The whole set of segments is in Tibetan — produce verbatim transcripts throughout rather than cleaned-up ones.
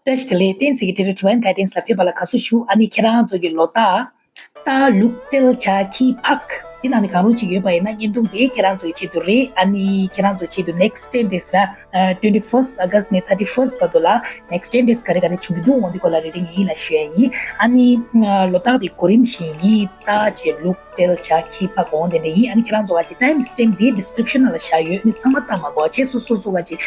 བཀྲ་ཤིས་བདེ་ལེགས། གཏན་ཚིགས་ཀྱི་འབྲེལ་ཡོད་Divine Guidance ལ་ཕེབས་པ་ལ་དགའ་བསུ་ཞུ། ཨ་ནི་ཁྱེད་རང་ཚོ་གི་ལོ་རྟགས། རྟ་ལུག་སྤྲེལ་བྱ་ཁྱི་ཕག་འདི་ནང་ནས་གང་རུང་གཅིག་ཡོད་པ་ཡིན་ན་བརྙན་ཐུང་འདི་ཁྱེད་རང་ཚོ་གི་ཆེད་དུ་རེད། ཨ་ནི་ཁྱེད་རང་ཚོ་ཆེད་དུ་next ten days ར། ཨ། twenty first August ནས thirty first བར་དུ་ལ་next ten days ག་རེ་ག་རེ་བྱུང་གི་འདུག་འོ་འདི་སྐོར་ལ་རེ་རེ་ངེས་ཡིན་ལ་ཞུ་ཡ་ཡིན། ཨ་ནི་ལོ་རྟགས་འདི་གོ་རིམ་བཞིན་ཡིན། རྟ་བྱས་ལུག་སྤྲེལ་བྱ་ཁྱི་ཕག་འོ་དེ་འདྲ་ཡིན། ཨ་ནི་ཁྱེད་རང་ཚོ་ག་ཅིག་time stamp དེ་description ནང་ལ་བཞག་ཡོད། ཨ་ནི་ཚང་མ་ལྟ་མ་དགོས་བྱས། སོ་སོ་སོ་ག་ཅིག་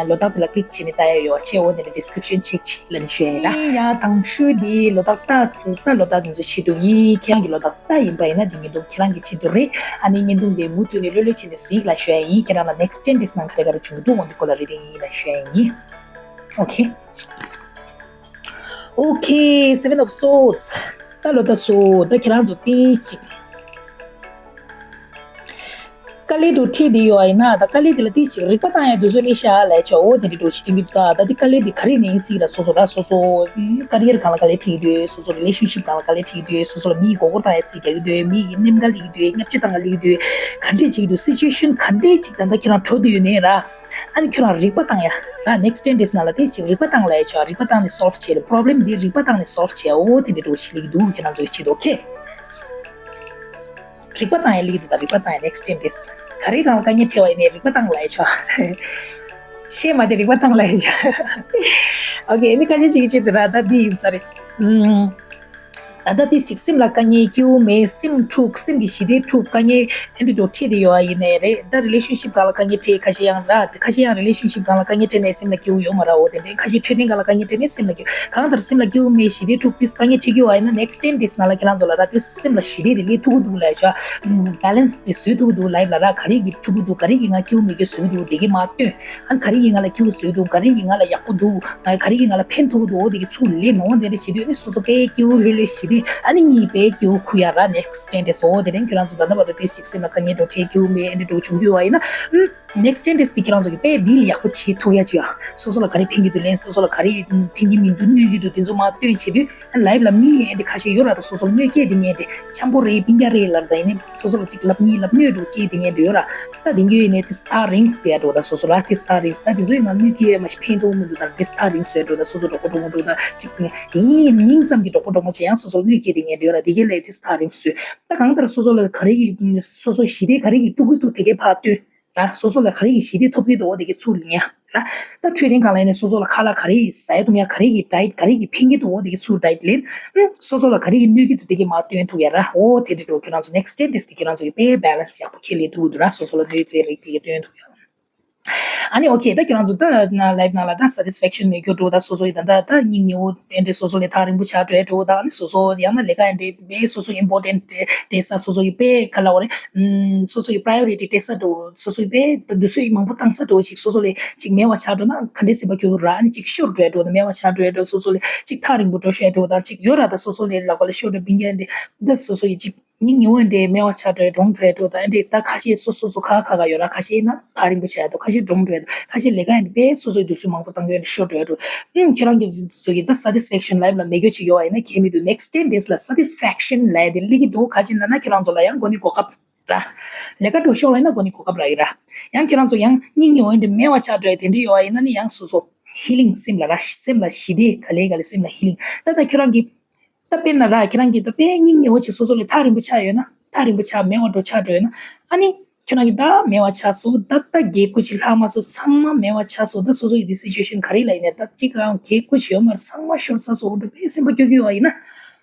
ལོ་རྟགས་དེ་ལ་click བྱས་ནས་ལྟ་ཡ་ཡོད་བྱས། འོ་དེ་འདྲ་description check བྱས་ལ་ནི་ཞུ་ཡ་ཡིན། ཨ་ནི་ཡ་དང་ཤོས་དེ་ལོ་རྟགས་རྟ་སུ་རྟ་ལོ་རྟགས་དེ་ཚོ་ཆེད་དུ་ཡིན། ཁྱེད་རང་གི་ལོ་རྟགས་རྟ་ཡིན་པ་ཡིན་ན་འདི་བརྙན་ཐུང་ཁྱེད་རང་གི་ཆེད་དུ་རེད། ཨ་ནི་བརྙན་ཐུང་དེ་མུ་མཐུད་ནས་ལྷོད་ལྷོད་བྱས་ནས་གཟིགས་ལ་ཞུ་ཡ་ཡིན། ཁྱེད་རང་ལ་next ten days ནང་ག་རེ་ག་རེ་བྱུང་གི་འདུག་འོ་འདི་སྐོར་ལ་རེ་རེ་ཡིན་ལ་ཞུ་ཡ་ཡིན། Okay. Okay, Seven of Swords. ད་ལོ་ད་སོ་ད་ཁྱེད་རང་ཚོ་ཏིས་ཅིག་དཀའ་ལས་འགྲོ་ཁྲིད་དེ་ཡོད་ཨ་ཡིན་ན། ད་དཀའ་ལས་དེ་ལ་ཏིས་ཅིག་རིག་པ་བཏང་ཡ་དུས་ཚོད་ལས་ཤ་ལས་ཆོག་འོ་དེ་འདྲ་འགྲོ་ཞིག་སྟོན་གྱི་འདུག་ད་ད་དེ་དཀའ་ལས་དེ་ག་རེ་ནས་ཡིན་སྲིད་ལ། སོ་སོ་ར་སོ་སོ་career སྒང་ལ་དཀའ་ལས་འཕྲད་ཀྱི་འདུག་སོ་སོ་relationship སྒང་ལ་དཀའ་ལས་འཕྲད་ཀྱི་འདུག་སོ་སོ་ལ་མིའི་མགོ་སྐོར་བཏང་ཡ་ཚིག་རྒྱག་གི་འདུག་མིའི་གནམ་ག་ལི་གི་འདུག་བརྙས་བཅོས་བཏང་ག་ལི་གི་འདུག་ག་འདྲས་བྱེད་ཀྱི་འདུག situation ག་འདྲས་ཅིག་ད་ད་ཁྱེད་རང་འགྲོ་འདོད་ཡོད་ནའི་ར། ཨ་ནི་ཁྱོད་རང་རིག་པ་བཏང་ཡ་ར། next ten days ནང་ལ་དེ་ཅིག་རིག་པ་བཏང་ལ་ཡ་ཆོག་རིག་པ་བཏང་ནས་solve བྱེད་ལ། problem འདི་རིག་པ་བཏང་ནས་solve བྱེད་འོ་དེ་འདྲ་འགྲོ་ཞིག་ལིག་འདུག་ཁྱེད་རང་ཚོའི་ཆེད་དུ། Okay. རིག་པ་བཏང་ཡ་ལིག་འདུག་ད་རིག་པ་བཏང་ཡ་next ten days ག་རེ་གང་ལ་དཀའ་ངལ་འཕྲད་པ་ཡིན་ནའི་རིག་པ་བཏང་ལ་ཡ་ཆོག་བཤད་མ་དེ་རིག་པ་བཏང་ལ་ཡ་ཆོག Okay. ཨ་ནི་ཁ་ཤས་ཅིག་གི་ཆེད་དུ་ར་ད་འདི་ཡིན་ས་རེད། ད་ལྟ་ཏིས་ཅིག་སེམས་ལ་དཀའ་ངལ་སྐྱིད་པོ་མེད། སེམས་འཁྲུག་སེམས་ཀྱི་ཞི་བདེ་འཁྲུག་དཀའ་ངལ་ཨེ་འདྲ་འགྲོ་ཁྲིད་དེ་ཡོད་ཨ་ཡིན་ནའི་རེད། ད་relationship སྒང་ལ་དཀའ་ངལ་འཕྲད། ཁ་ཤས་ཡང་ར་ཁ་ཤས་ཡང་relationship སྒང་ལ་དཀའ་ངལ་འཕྲད་ནའི་སེམས་ལ་སྐྱིད་པོ་ཡོད་མ་ར། འོ་དེ་འདྲའི་ཁ་ཤས་འཕྲོད་བསྟེན་སྒང་ལ་དཀའ་ངལ་འཕྲད་ནའི་སེམས་ལ་སྐྱིད་པོ། གང་ལྟར་སེམས་ལ་སྐྱིད་པོ་མེད་ཞི་བདེ་འཁྲུག་ཏིས་དཀའ་ངལ་འཕྲད་ཀྱི་ཡོད་ཨ་ཡིན་ན་next ten days ནང་ལ་ཁྱེད་རང་ཚོ་ལ་ར་ཏིས་སེམས་ལ་ཞི་བདེ་དེ་སླེབས་ཐུབ་ཀྱི་འདུག་ལ་ཆ་balance དེ་བཟོས་ཐུབ་ཀྱི་འདུག life ལ་ར་ག་རེ་གི་འཁྲུག་གི་འདུག་ག་རེ་གི་ང་སྐྱིད་པོ་མེད་ཀྱི་བཟོས་ཀྱི་འདུག་དེ་གི་མ་སྟོན། ཨ་ག་རེ་ཡིན་ང་ལ་སྐྱིད་པོ་བཟོས་འདུག་ག་རེ་ཡིན་ང་ལ་ཡག་པོ་འདུག་ང་ག་རེ་ཡིན་ང་ལ་ཕན་ཐོགས་འདུག་འོ་དེ་གི་ཚུར་ལས་ནོར་དེ་འདྲ་བྱེད་དུས་ནི་སོ་སོ་དཔེ་སྐྱིད་པོ་ལྷོད་ལྷོད་ཞི་བདེ། ཨ་ནི་གཉིས་དཔེ་སྐྱིད་པོ་ཁུ་ཡ་ར་next ten days འོ་དེ་རིང་ཁྱོད་རང་ཚོ་ད་ལྟ་བར་དུ་དེ་ཅིག་སེམས་ལ་དཀའ་ངལ་འགྲོ་ཁྲལ་སྐྱིད་པོ་མེད་ཨེ་འདྲ་འགྲོ་བྱུང་རྒྱུ་བ་ཡིན་ན། next ten days དེ་ཁྱེད་རང་ཚོ་གི་དཔེ་deal ཡག་པོ་བྱེད་ཐུབ་ཡ་ཅིག་ཡ། སོ་སོ་ལ་ག་རེ་ཕན་གྱི་འདུག་ལན་སོ་སོ་ལ་ག་རེ་ཕན་གྱི་མི་འདུག་གནོད་ཀྱི་འདུག་དེ་ཚོ་མ་སྟོན་བྱེད་དུས། life ལ་མི་ཨེ་འདྲ་ཁ་ཤས་ཡོད་ར། ད་སོ་སོ་ལ་གནོད་སྐྱེལ་དེ་ངན་དེ་འཆམ་པོ་རེད་སྤུན་ཀྱག་རེད་ལབ་ད་ཡིན་ནི་སོ་སོ་ལ་གཅིག་ལབ་གཉིས་ལབ་གནོད་འགྲོ་སྐྱེལ་དེ་ངན་དེ་ཡོད་ར། ད་དེང་གི་ཡིན་ནས་དེ་ཐག་རིང་སྟེ་ཡ་འགྲོ་ད་སོ་སོ་ར་དེ་ཐག་རིང་ད་དེ་ཚོ་ཡིན་ང་གནོད་སྐྱེལ་མ་ཤི་ཕན་ཐོགས་མི་འདུག་ད་དེ་ཐག་རིང་སོ་ཡ་འགྲོ་ད་སོ་སོ་གྲོགས་པོ་གྲོགས་མོ་འགྲོ་ད་གཅིག་ཡིན་མིང་ཙམ་གྱི་གྲོགས་པོ་གྲོགས་མོ་བྱེད་ཡང་སོ་སོ་ལ་གནོད་སྐྱེལ་དེ་ངན་དེ་ཡོད་ར། དེ་ག་ལས་དེ་ཐག་རིང་སོ་ད་གང་ལྟར་སོ་སོ་ལ་ག་རེ་གི་སོ་སོ་ཞི་བདེ་ག་རེ་གི་སྤྲོད་གི་འདུག་དེ་གའི་ཕར་སྟོན། ར། སོ་སོ་ལ་ག་རེ་ཡི་ཞི་བདེ་ཐོབ་ཀྱི་འདུག་འོ་དེ་གི་ཚུར་ལེན་ཡ། ར། ད་འཕྲོད་བསྟེན་སྒང་ལ་ཡིན་ནས་སོ་སོ་ལ་ཁ་ལག་ག་རེ་ཡི་ཟ་ཡ་བཏུང་ཡ་ག་རེ་ཡི་diet ག་རེ་ཡི་ཕན་གྱི་འདུག་འོ་དེ་གི་ཚུར་diet ལེན། ཨུ། སོ་སོ་ལ་ག་རེ་ཡི་གནོད་ཀྱི་འདུག་དེ་གི་མ་སྟོན་ཐུབ་ཡ་ར། འོ་དེ་འདྲ་འགྲོ་ཁྱོད་རང་ཚོ་next ten days དེ་ཁྱོད་རང་ཚོ་གི་དཔེ་balance ཡག་པོ་ཁྱེད་ལེན་ཐུབ་ཀྱི་འདུག་ར། སོ་སོ་ལ་གནོད་འཚེ་རིགས་དེ་གི་སྟོན་ཐུབ་ཡ། ཨ་ནི་okay ད་ཁྱོད་རང་ཚོ་ད་ན་life ནང་ལ་ད་satisfaction མེད་རྒྱུ་འགྲོ་ད་སོ་སོ་ཡི་ད་ད་སྙིང་ཉེ་བོ་ཨེ་འདྲ་སོ་སོ་ལས་ཐག་རིང་པོ་ཆགས་འགྲོ་ཡ་འགྲོ་ད་ཨ་ནི་སོ་སོ་ཡང་ན་ལས་ཀ་ཨེ་འདྲ་དཔེ་སོ་སོ་important སྤྲད་ས་སོ་སོ་ཡི་དཔེ་ག་ལ་བ་རེད། ཨུམ། སོ་སོ་ཡི་priority སྤྲད་ས་འགྲོ་སོ་སོ་ཡི་དཔེ་ད་དུས་ཚོད་མང་པོ་བཏང་ས་འགྲོ་ཅིག་སོ་སོ་ལས་ཅིག་མེད་པ་ཆགས་འགྲོ་ན་ག་འདྲས་སེམས་པ་སྐྱོ་གི་ར། ཨ་ནི་ཅིག་ཤོར་འགྲོ་ཡ་འགྲོ་ད་མེད་པ་ཆགས་འགྲོ་ཡ་འགྲོ་སོ་སོ་ལས་ཅིག་ཐག་རིང་པོ་འགྲོ་ཤོར་ཡ་འགྲོ་ད་ཅིག་ཡོད་ར། ད་སོ་སོ་ལས་ལག་པ་ལས་ཤོར་འགྲོ་བིང་ཡ་འདི་ད་སོ་སོ་ཡི་ཅིག་སྙིང་ཉེ་བོ་འདྲེ་མེད་པ་ཆགས་འགྲོ་ཡ་གྲོངས་འགྲོ་ཡ་འགྲོ་ད་ཨ་འདྲེ་ད་ཁ་ཤས་སོ་སོ་སོ་ཁ་ཁ་ཁ་ཡོད་ར། ཁ་ཤས་ན་ཐག་རིང་པོ་ཆགས་ཡ་འགྲོ། ཁ་ཤས་གྲོངས་འགྲོ་ཡ་འགྲོ། ཁ་ཤས་ལས་ཀ་ཡ་འདི་དཔེ་སོ་སོའི་དུས་ཚོད་མང་པོ་བཏང་གི་ཡོད་འདྲེ་ཤོར་འགྲོ་ཡ་འགྲོ། ཨུམ། ཁྱོད་རང་གི་ཚོ་གི་ད་satisfaction life ལ་མེད་རྒྱུ་ཅིག་ཡོད་པ་ཡིན་ན་ཁྱད་མི་འདུག next ten days ལ་satisfaction ལབ་ཡ་དེ་སླེབས་ཀྱི་འདུག་ག་ཅི་ན་ན་ཁྱོད་རང་ཚོ་ལ་ཡང་གོ་ནི་གོ་སྐབས་ར། ལས་ཀ་འགྲོ་ཤོར་བ་ཡིན་ན་གོ་ནི་གོ་སྐབས་རག་གི་ར། ཡང་ཁྱོད་རང་ཚོ་ཡང་སྙིང་ཉེ་བོ་འདྲེ་མེད་པ་ཆགས་འགྲོ་ཡ་དེ་འདྲེ་ཡོད་པ་ཡིན་ན་ནི་ཡང་སོ་སོ་healing སེམས་ལ་ར་སེམས་ལ་ཞི་བདེ་ག་ལེ་ག་ལེ་སེམས་ལ་healing ད་ད་ཁྱོད་རང་གི་ད་དཔེར་ན་ར་ཁྱེད་རང་གིས་ད་དཔེ་སྙིང་ཉེ་བོ་ཅིག་སོ་སོ་ལས་ཐག་རིང་པོ་ཆགས་ཡོད་ན་ཐག་རིང་པོ་ཆགས་མེད་པ་འགྲོ་ཆགས་འགྲོ་ཡོད་ན་ཨ་ནི་ཁྱོད་རང་གིས་ད་མེད་པ་ཆགས་སོ་ད་ད་རྒྱལ་ཁུ་ཅིག་ལྷག་མ་སོ་ཚང་མ་མེད་པ་ཆགས་སོ་ད་སོ་སོ་ཡི་དེ་situation ག་རེ་ལ་ཡིན་ནས་ད་ཅིག་གང་རྒྱལ་ཁུ་ཅིག་ཡོད་མ་རེད། ཚང་མ་ཤོར་ཚར་སོ་འོ་འགྲོ་དཔེ་སེམས་པ་སྐྱོ་སྐྱོ་བ་ཡིན་ན་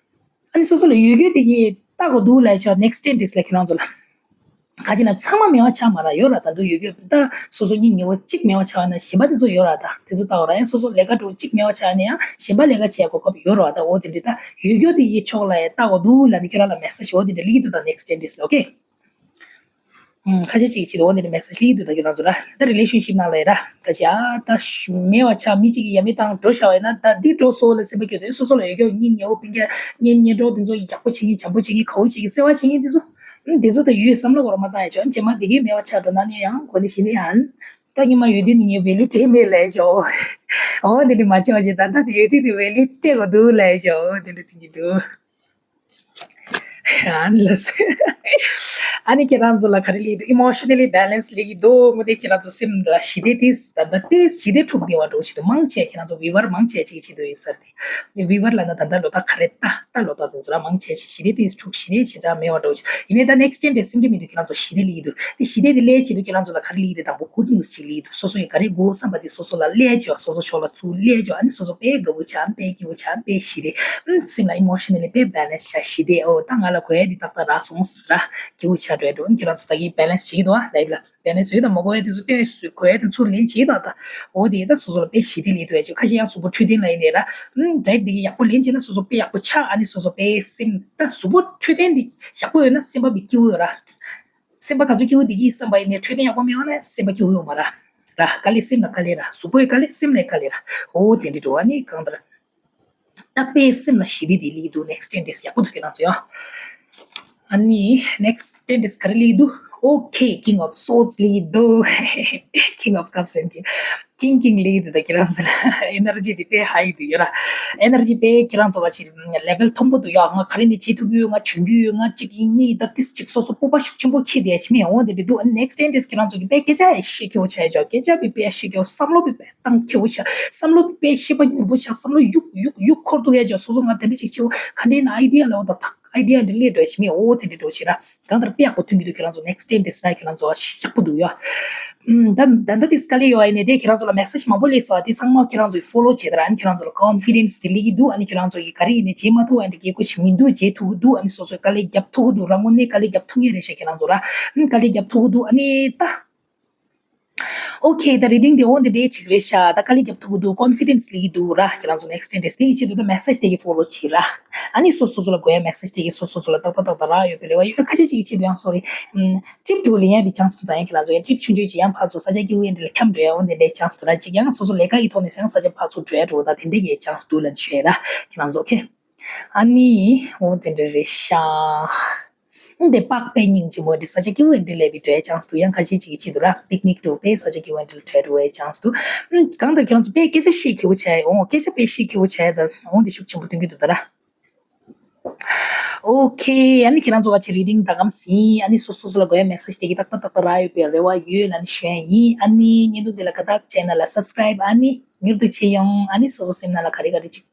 ཨ་ནི་སོ་སོ་ལ་ཡོད་རྒྱུ་དེ་གི་ལྟ་དགོས་འདུག་ལ་ཆ་next ten days ལ་ཁྱོད་རང་ཚོ་ལ། ག་ཅི་ན་ཚང་མ་མེད་པ་ཆགས་མ་ར་ཡོད་ར། ད་དུང་ཡོད་རྒྱུ་ད་སོ་སོ་སྙིང་ཉེ་བོ་གཅིག་མེད་པ་ཆགས་ན་གཞན་པ་དེ་ཚོ་ཡོད་ར། ད་དེ་ཚོ་ལྟ་བ་ར་ཡང་སོ་སོ་ལས་ཀ་འགྲོ་གཅིག་མེད་པ་ཆགས་ན་ཡང་གཞན་པ་ལས་ཀ་བྱེད་གོ་སྐབས་ཡོད་ར། ད་འོ་དེ་འདྲི་ད་ཡོད་རྒྱུ་དེ་ཡི་ཕྱོགས་ལ་ཡང་ལྟ་དགོས་འདུག་ལ་ནི་ཁྱོད་རང་ལ་message འོ་དེ་འདྲི་ལི་འདུག་ད་next ten days ལ། okay ཁ་ཤས་ཅིག་ཆེད་དུ་འོ་དེ་འདྲི་message ལི་འདུག་ད་ཁྱོད་རང་ཚོ་ར་ད་relationship ནང་ལ་ཡ་ར་ཁ་ཤས་ཨ་ད་མེད་པ་ཆགས་མི་གཅིག་གི་ཡ་མེད་བཏང་འགྲོ་བཞག་པ་ཡིན་ན་ད་འདི་འགྲོ་སོ་ལ་སེམས་པ་སྐྱོ་དེ་སོ་སོ་ལ་ཡོད་རྒྱུ་སྙིང་ཉེ་བོ་སྤུན་ཀྱག་གཉེན་ཉེ་གྲོགས་དེ་ཚོ་ཡག་པོ་བྱེད་མཁན་བྱམས་པོ་བྱེད་མཁན་དགའ་བོ་བྱེད་མཁན་བརྩེ་བ་བྱེད་མཁན་དེ་ཚོ། ཨུམ། དེ་ཚོ་ད་ཡུལ་བསམ་བློ་འཁོར་མ་བཏང་ཡ་ཆོག་རྗེས་མ་དེ་གས་མེད་པ་ཆགས་འགྲོ་ན་ནི་ཡང་གོ་ནི་ཞི་ནི་ཡང་། ད་ཉི་མ་ཡོད་དུས་ནི་ངས་value སྤྲད་མེད་ལས་ཆོག་འོ་དེ་འདྲ་མ་བྱེད་པ་བྱེད་ད་ལྟ་དེ་ཡོད་དུས་ནི་value སྤྲད་དགོས་འདུག་ལས་ཆོག་འོ་དེ་འདྲ་དེ་གི་འདུག་ཨ་ནི་ལ་སེ། ཨ་ནི་ཁྱེད་རང་ཚོ་ལ་ག་རེ་ལེགས་འདུག emotionally balance ལེགས་འདུག་དངོས་གནས་ཁྱེད་རང་ཚོ་སེམས་ལ་ཞི་བདེ་དེ་ད་ལྟ་དེ་ཞི་བདེ་འཁྲུག་བསྡད་པ་འདྲ་བོ་ཞིག་འདུག་མང་ཆེ་ཁྱེད་རང་ཚོ་viewer མང་ཆེ་ཅིག་བྱེད་འདོད་ཡོད་ས་རེད། viewer ལབ་ན་ད་ལྟ་ལོ་ཏོག་ག་རེ་ལྟ་ལྟ་ལོ་ཏོག་དེ་ཚོ་ལ་མང་ཆེ་ཞི་བདེ་དེ་འཁྲུག་ཞི་བདེ་ཞེ་དྲག་མེད་པ་འདྲ་བོ་ཞིག་ཡིན་ནའི་ད་next ten days སེམས་ཁྲལ་མི་འདུག་ཁྱེད་རང་ཚོ་ཞི་བདེ་ལེགས་འདུག་དེ་ཞི་བདེ་དེ་ལེགས་བྱེད་དུས་ཁྱེད་རང་ཚོ་ལ་ག་རེ་ལེགས་རེད། དང་པོ་good news ཅིག་ལེགས་འདུག་སོ་སོ་ཡི་ག་རེ་དགོས་བསམ་པ་དེ་སོ་སོ་ལ་ལེགས་བྱེད་སོ་སོ་ཕྱོགས་ལ་ཚུར་ལེགས་བྱེད་ཨ་ནི་སོ་སོ་དཔེ་དགའ་བོ་ཆགས་དཔེ་སྐྱིད་པོ་ཆགས་དཔེ་ཞི་བདེ་ཨུམ་སེམས་ལ་emotionally དཔེ་balance ཆགས་ཞི་བདེ། ཨོ་ད་ང་ལ་དགོས་ཡ་འདི་ཏག་ཏག་རག་སོང་ཟེར་ར་སྐྱིད་པོ་ཆགས་འགྲོ་ཡ་འགྲོ། ཨ་ནི་ཁྱེད་རང་ཚོ་ད་གིན་balance བྱེད་ཀྱི་འདུག་ཨ་life ལ། དེ་ནས་བཟོས་དང་མ་གོ་ཡ་དེ་ཚོ་སྟོན་བཟོས་གོ་ཡ་དེ་ཚུར་ལེན་བྱེད་དང་ད། འོ་དེ་ད་སོ་སོ་ལ་དཔེ་ཞི་བདེ་ལེགས་འདུག་ཡ་ཆེ་ཁ་ཤས་ཡང་གཟུགས་པོ་འཕྲོད་བསྟེན་ལ་ཡིན་ནའི་ར། ཨུམ་diet དེ་གི་ཡག་པོ་ལེན་བྱེད་ན་སོ་སོ་དཔེ་ཡག་པོ་ཆགས། ཨ་ནི་སོ་སོ་དཔེ་སེམས་ད་གཟུགས་པོ་འཕྲོད་བསྟེན་དེ་ཡག་པོ་ཡོད་ན་སེམས་པ་དཔེ་སྐྱིད་པོ་ཡོད་ར། སེམས་པ་ག་ཚོད་སྐྱིད་པོ་བསྡད་ཀྱི་ཡིན་བསམ་པ་ཡིན་ནའི་འཕྲོད་བསྟེན་ཡག་པོ་མེད་པ་ན་སེམས་པ་སྐྱིད་པོ་ཡོད་མ་ར། ར་དཀའ་ལས་སེམས་ལ་དཀའ་ལས་ར་གཟུགས་པོའི་དཀའ་ལས་སེམས་ལ་དཀའ་ལས་ར། འོ་དེ་འདྲ་འགྲོ་ཨ་ནི་གང་ལྟར། ད་དཔེ་སེམས་ལ་ཞི་བདེ་དེ་ལེགས་འདུག next ten days ཡག་པོ་འདུག་ཁྱེད་རང་ཚོ་ཡ། ཨ་ནི་next ten days ག་རེ་ལེགས་འདུག okay, King of Swords ལེགས་འདུག King of Cups and King King King ལེགས་འདུག་ད་ཁྱེད་རང་ཚོ་ལ་energy དེ་དཔེ་high འདུག་ཡོད་ར། energy དཔེ་ཁྱེད་རང་ཚོ་བ་ཆེ་level མཐོན་པོ་འདུག་ཡ། ང་ག་རེ་ནས་བྱེད་ཐུབ་ཀྱི་ཡོད། ང་བྱོན་གྱི་ཡོད། ང་གཅིག་ཡིན་གཉིས་ད་ཏིས་གཅིག་སོ་སོ་སྤོབས་པ་ཤུགས་ཆེན་པོ་འཁྱེར་བསྡད་ཡ་ཞིག་མེད། འོ་དེ་འདྲ་འདུག next ten days ཁྱེད་རང་ཚོ་གི་དཔེ་སྐད་ཆ་ཡ་ཤེས་ཁྱེད་བོ་ཆ་ཡ་ཅོ་སྐད་ཆ་དཔེ་དཔེ་ཤེས་ཁྱེད་བོ་བསམ་བློ་དཔེ་དཔེ་གཏང་ཁྱེད་བོ་ཆ་བསམ་བློ་དཔེ་ཤེས་པ་མྱུར་པོ་ཆ་བསམ་བློ་ཡུག་ཡུག་ཡུག་འཁོར་འདུག་ཡ་ཅོ་སོ་སོ་ང་དེ་འདྲ་ཞིག་ཆེ་བོ་ག་འདྲའི་ན་idea ལ་འོ་ད་ཐག་idea འདྲ་སླེབས་འགྲོ་ཡ་ཞིག་མེད། འོ་དེ་འདྲ་འགྲོ་ཞིག་ར་གང་ལྟར་དཔེ་ཡག་པོ་ཐོན་གྱི་འདུག་ཁྱེད་རང་ཚོ་next ten days ན་ཁྱེད་རང་ཚོ་ཡག་པོ་འདུག་ཡ། ཨུམ། ད་ད་ལྟ་དེ་དཀའ་ལས་ཡོད་ཨ་ནི་དེ་ཁྱེད་རང་ཚོ་ལ་message མང་པོ་སླེབས་སོང་ཨ། དེ་ཚང་མ་ཁྱེད་རང་ཚོས་follow བྱས་དང་ཨ་ནི་ཁྱེད་རང་ཚོ་ལ་confidence དེ་སླེབས་ཀྱི་འདུག་ཨ་ནི་ཁྱེད་རང་ཚོ་ཡིས་ག་རེ་ཡིན་ནའི་བྱེད་མ་ཐུབ་ཨ་ནི་སྐད་ཆ་མི་འདུག་བྱེད་ཐུབ་ཀྱི་འདུག་ཨ་ནི་སོ་སོས་དཀའ་ལས་རྒྱབ་ཐུབ་ཀྱི་འདུག་རང་ངོས་ནས་དཀའ་ལས་རྒྱབ་ཐུབ་ངེས་རེད་ཤག་ཁྱེད་རང་ཚོ་ར་ཨ་ནི་དཀའ་ལས་རྒྱབ་ཐུབ་ཀྱི་འདུག་ཨ་ནི་ད། okay ད་reading དེ་འོ་འདི་འདྲའི་ཅིག་རེད་ཤག་ད་དཀའ་ལས་རྒྱབ་ཐུབ་ཀྱི་འདུག confidence སླེབས་ཀྱི་འདུག་ར་ཁྱེད་རང་ཚོ་next ten days དེ་ཡི་ཆེད་དུ་ད་message དེ་གི་follow བྱེད་ར། ཨ་ནི་སོ་སོ་སོ་ལ་དགོས་ཡ་message དེ་གི་སོ་སོ་སོ་ལ་ཏག་ཏག་ཏག་ཏག་རག་ཡོད་པའི་རེ་བ་ཡོད། ཁ་ཤས་ཅིག་གི་ཆེད་དུ་ཡང་sorry ཨམ། trip འགྲོ་ལེན་ཡ་བི་chance འདུག་ད་ཡང་ཁྱེད་རང་ཚོ་ཡང་trip ཆུང་ཆུང་ཅིག་ཡང་ཕར་ཚུར་ས་ཆ་སྐྱིད་པོ་ཡིན་འདྲ་ལ་འཁྱམས་འགྲོ་ཡ་འོ་འདི་འདྲའི་chance འདུག་ར། ཅིག་ཡང་སོ་སོ་ལས་ཀ་ཡི་ཐོག་ནས་ཡང་ས་ཆ་ཕར་ཚུར་འགྲོ་ཡ་འགྲོ་ད་དེ་འདྲའི་གི་chance འདུག་ལབ་ནས་ཞུ་ཡ་ར་ཁྱེད་རང་ཚོ། okay ཨ་ནི་འོ་དེ་འདྲ་རེད་ཤག་ཨ་འདི་པགས་པའི་སྙིང་རྗེ་མོ་འདི་ས་ཆ་སྐྱིད་པོ་འདི་ལས་བི་འགྲོ་ཡ་chance འདུག་ཡང་ཁ་ཤས་ཅིག་གི་ཆེད་དུ་ར་picnic འགྲོ་པའི་ས་ཆ་སྐྱིད་པོ་འདི་ལ་འགྲོ་ཡ་འགྲོ་ཡ་chance འདུག་ཨ་གང་ལྟར་ཁྱེད་རང་ཚོ་དཔེ་སྐད་ཆ་བཤད་ཁྱེད་བོ་བྱ་ཡ་འོང་སྐད་ཆ་དཔེ་བཤད་ཁྱེད་བོ་བྱ་ཡ་ད་འོང་འདི་ཤུགས་ཆེན་པོ་སྟོན་གྱི་འདུག་ད་ར། okay ཨ་ནི་ཁྱེད་རང་ཚོ་བ་ཆེ་reading ད་གམ་ཟིན་ཨ་ནི་སོ་སོ་སོ་ལ་དགོས་ཡ་message དེ་གི་ཏག་ཏག་ཏག་ཏག་རག་ཡོད་པའི་རེ་བ་ཡོད་ལ་ནི་ཞུ་ཡ་ཡིན། ཨ་ནི་བརྙན་ཐུང་འདི་ལ་དགའ་རྟགས་བྱས་ན་ལ་subscribe ཨ་ནི་མྱུར་དུ་བྱེད་ཡོང་། ཨ་ནི་སོ་སོ་སེམས་ནང་ལ་ག་རེ་ག་རེ་ཅིག་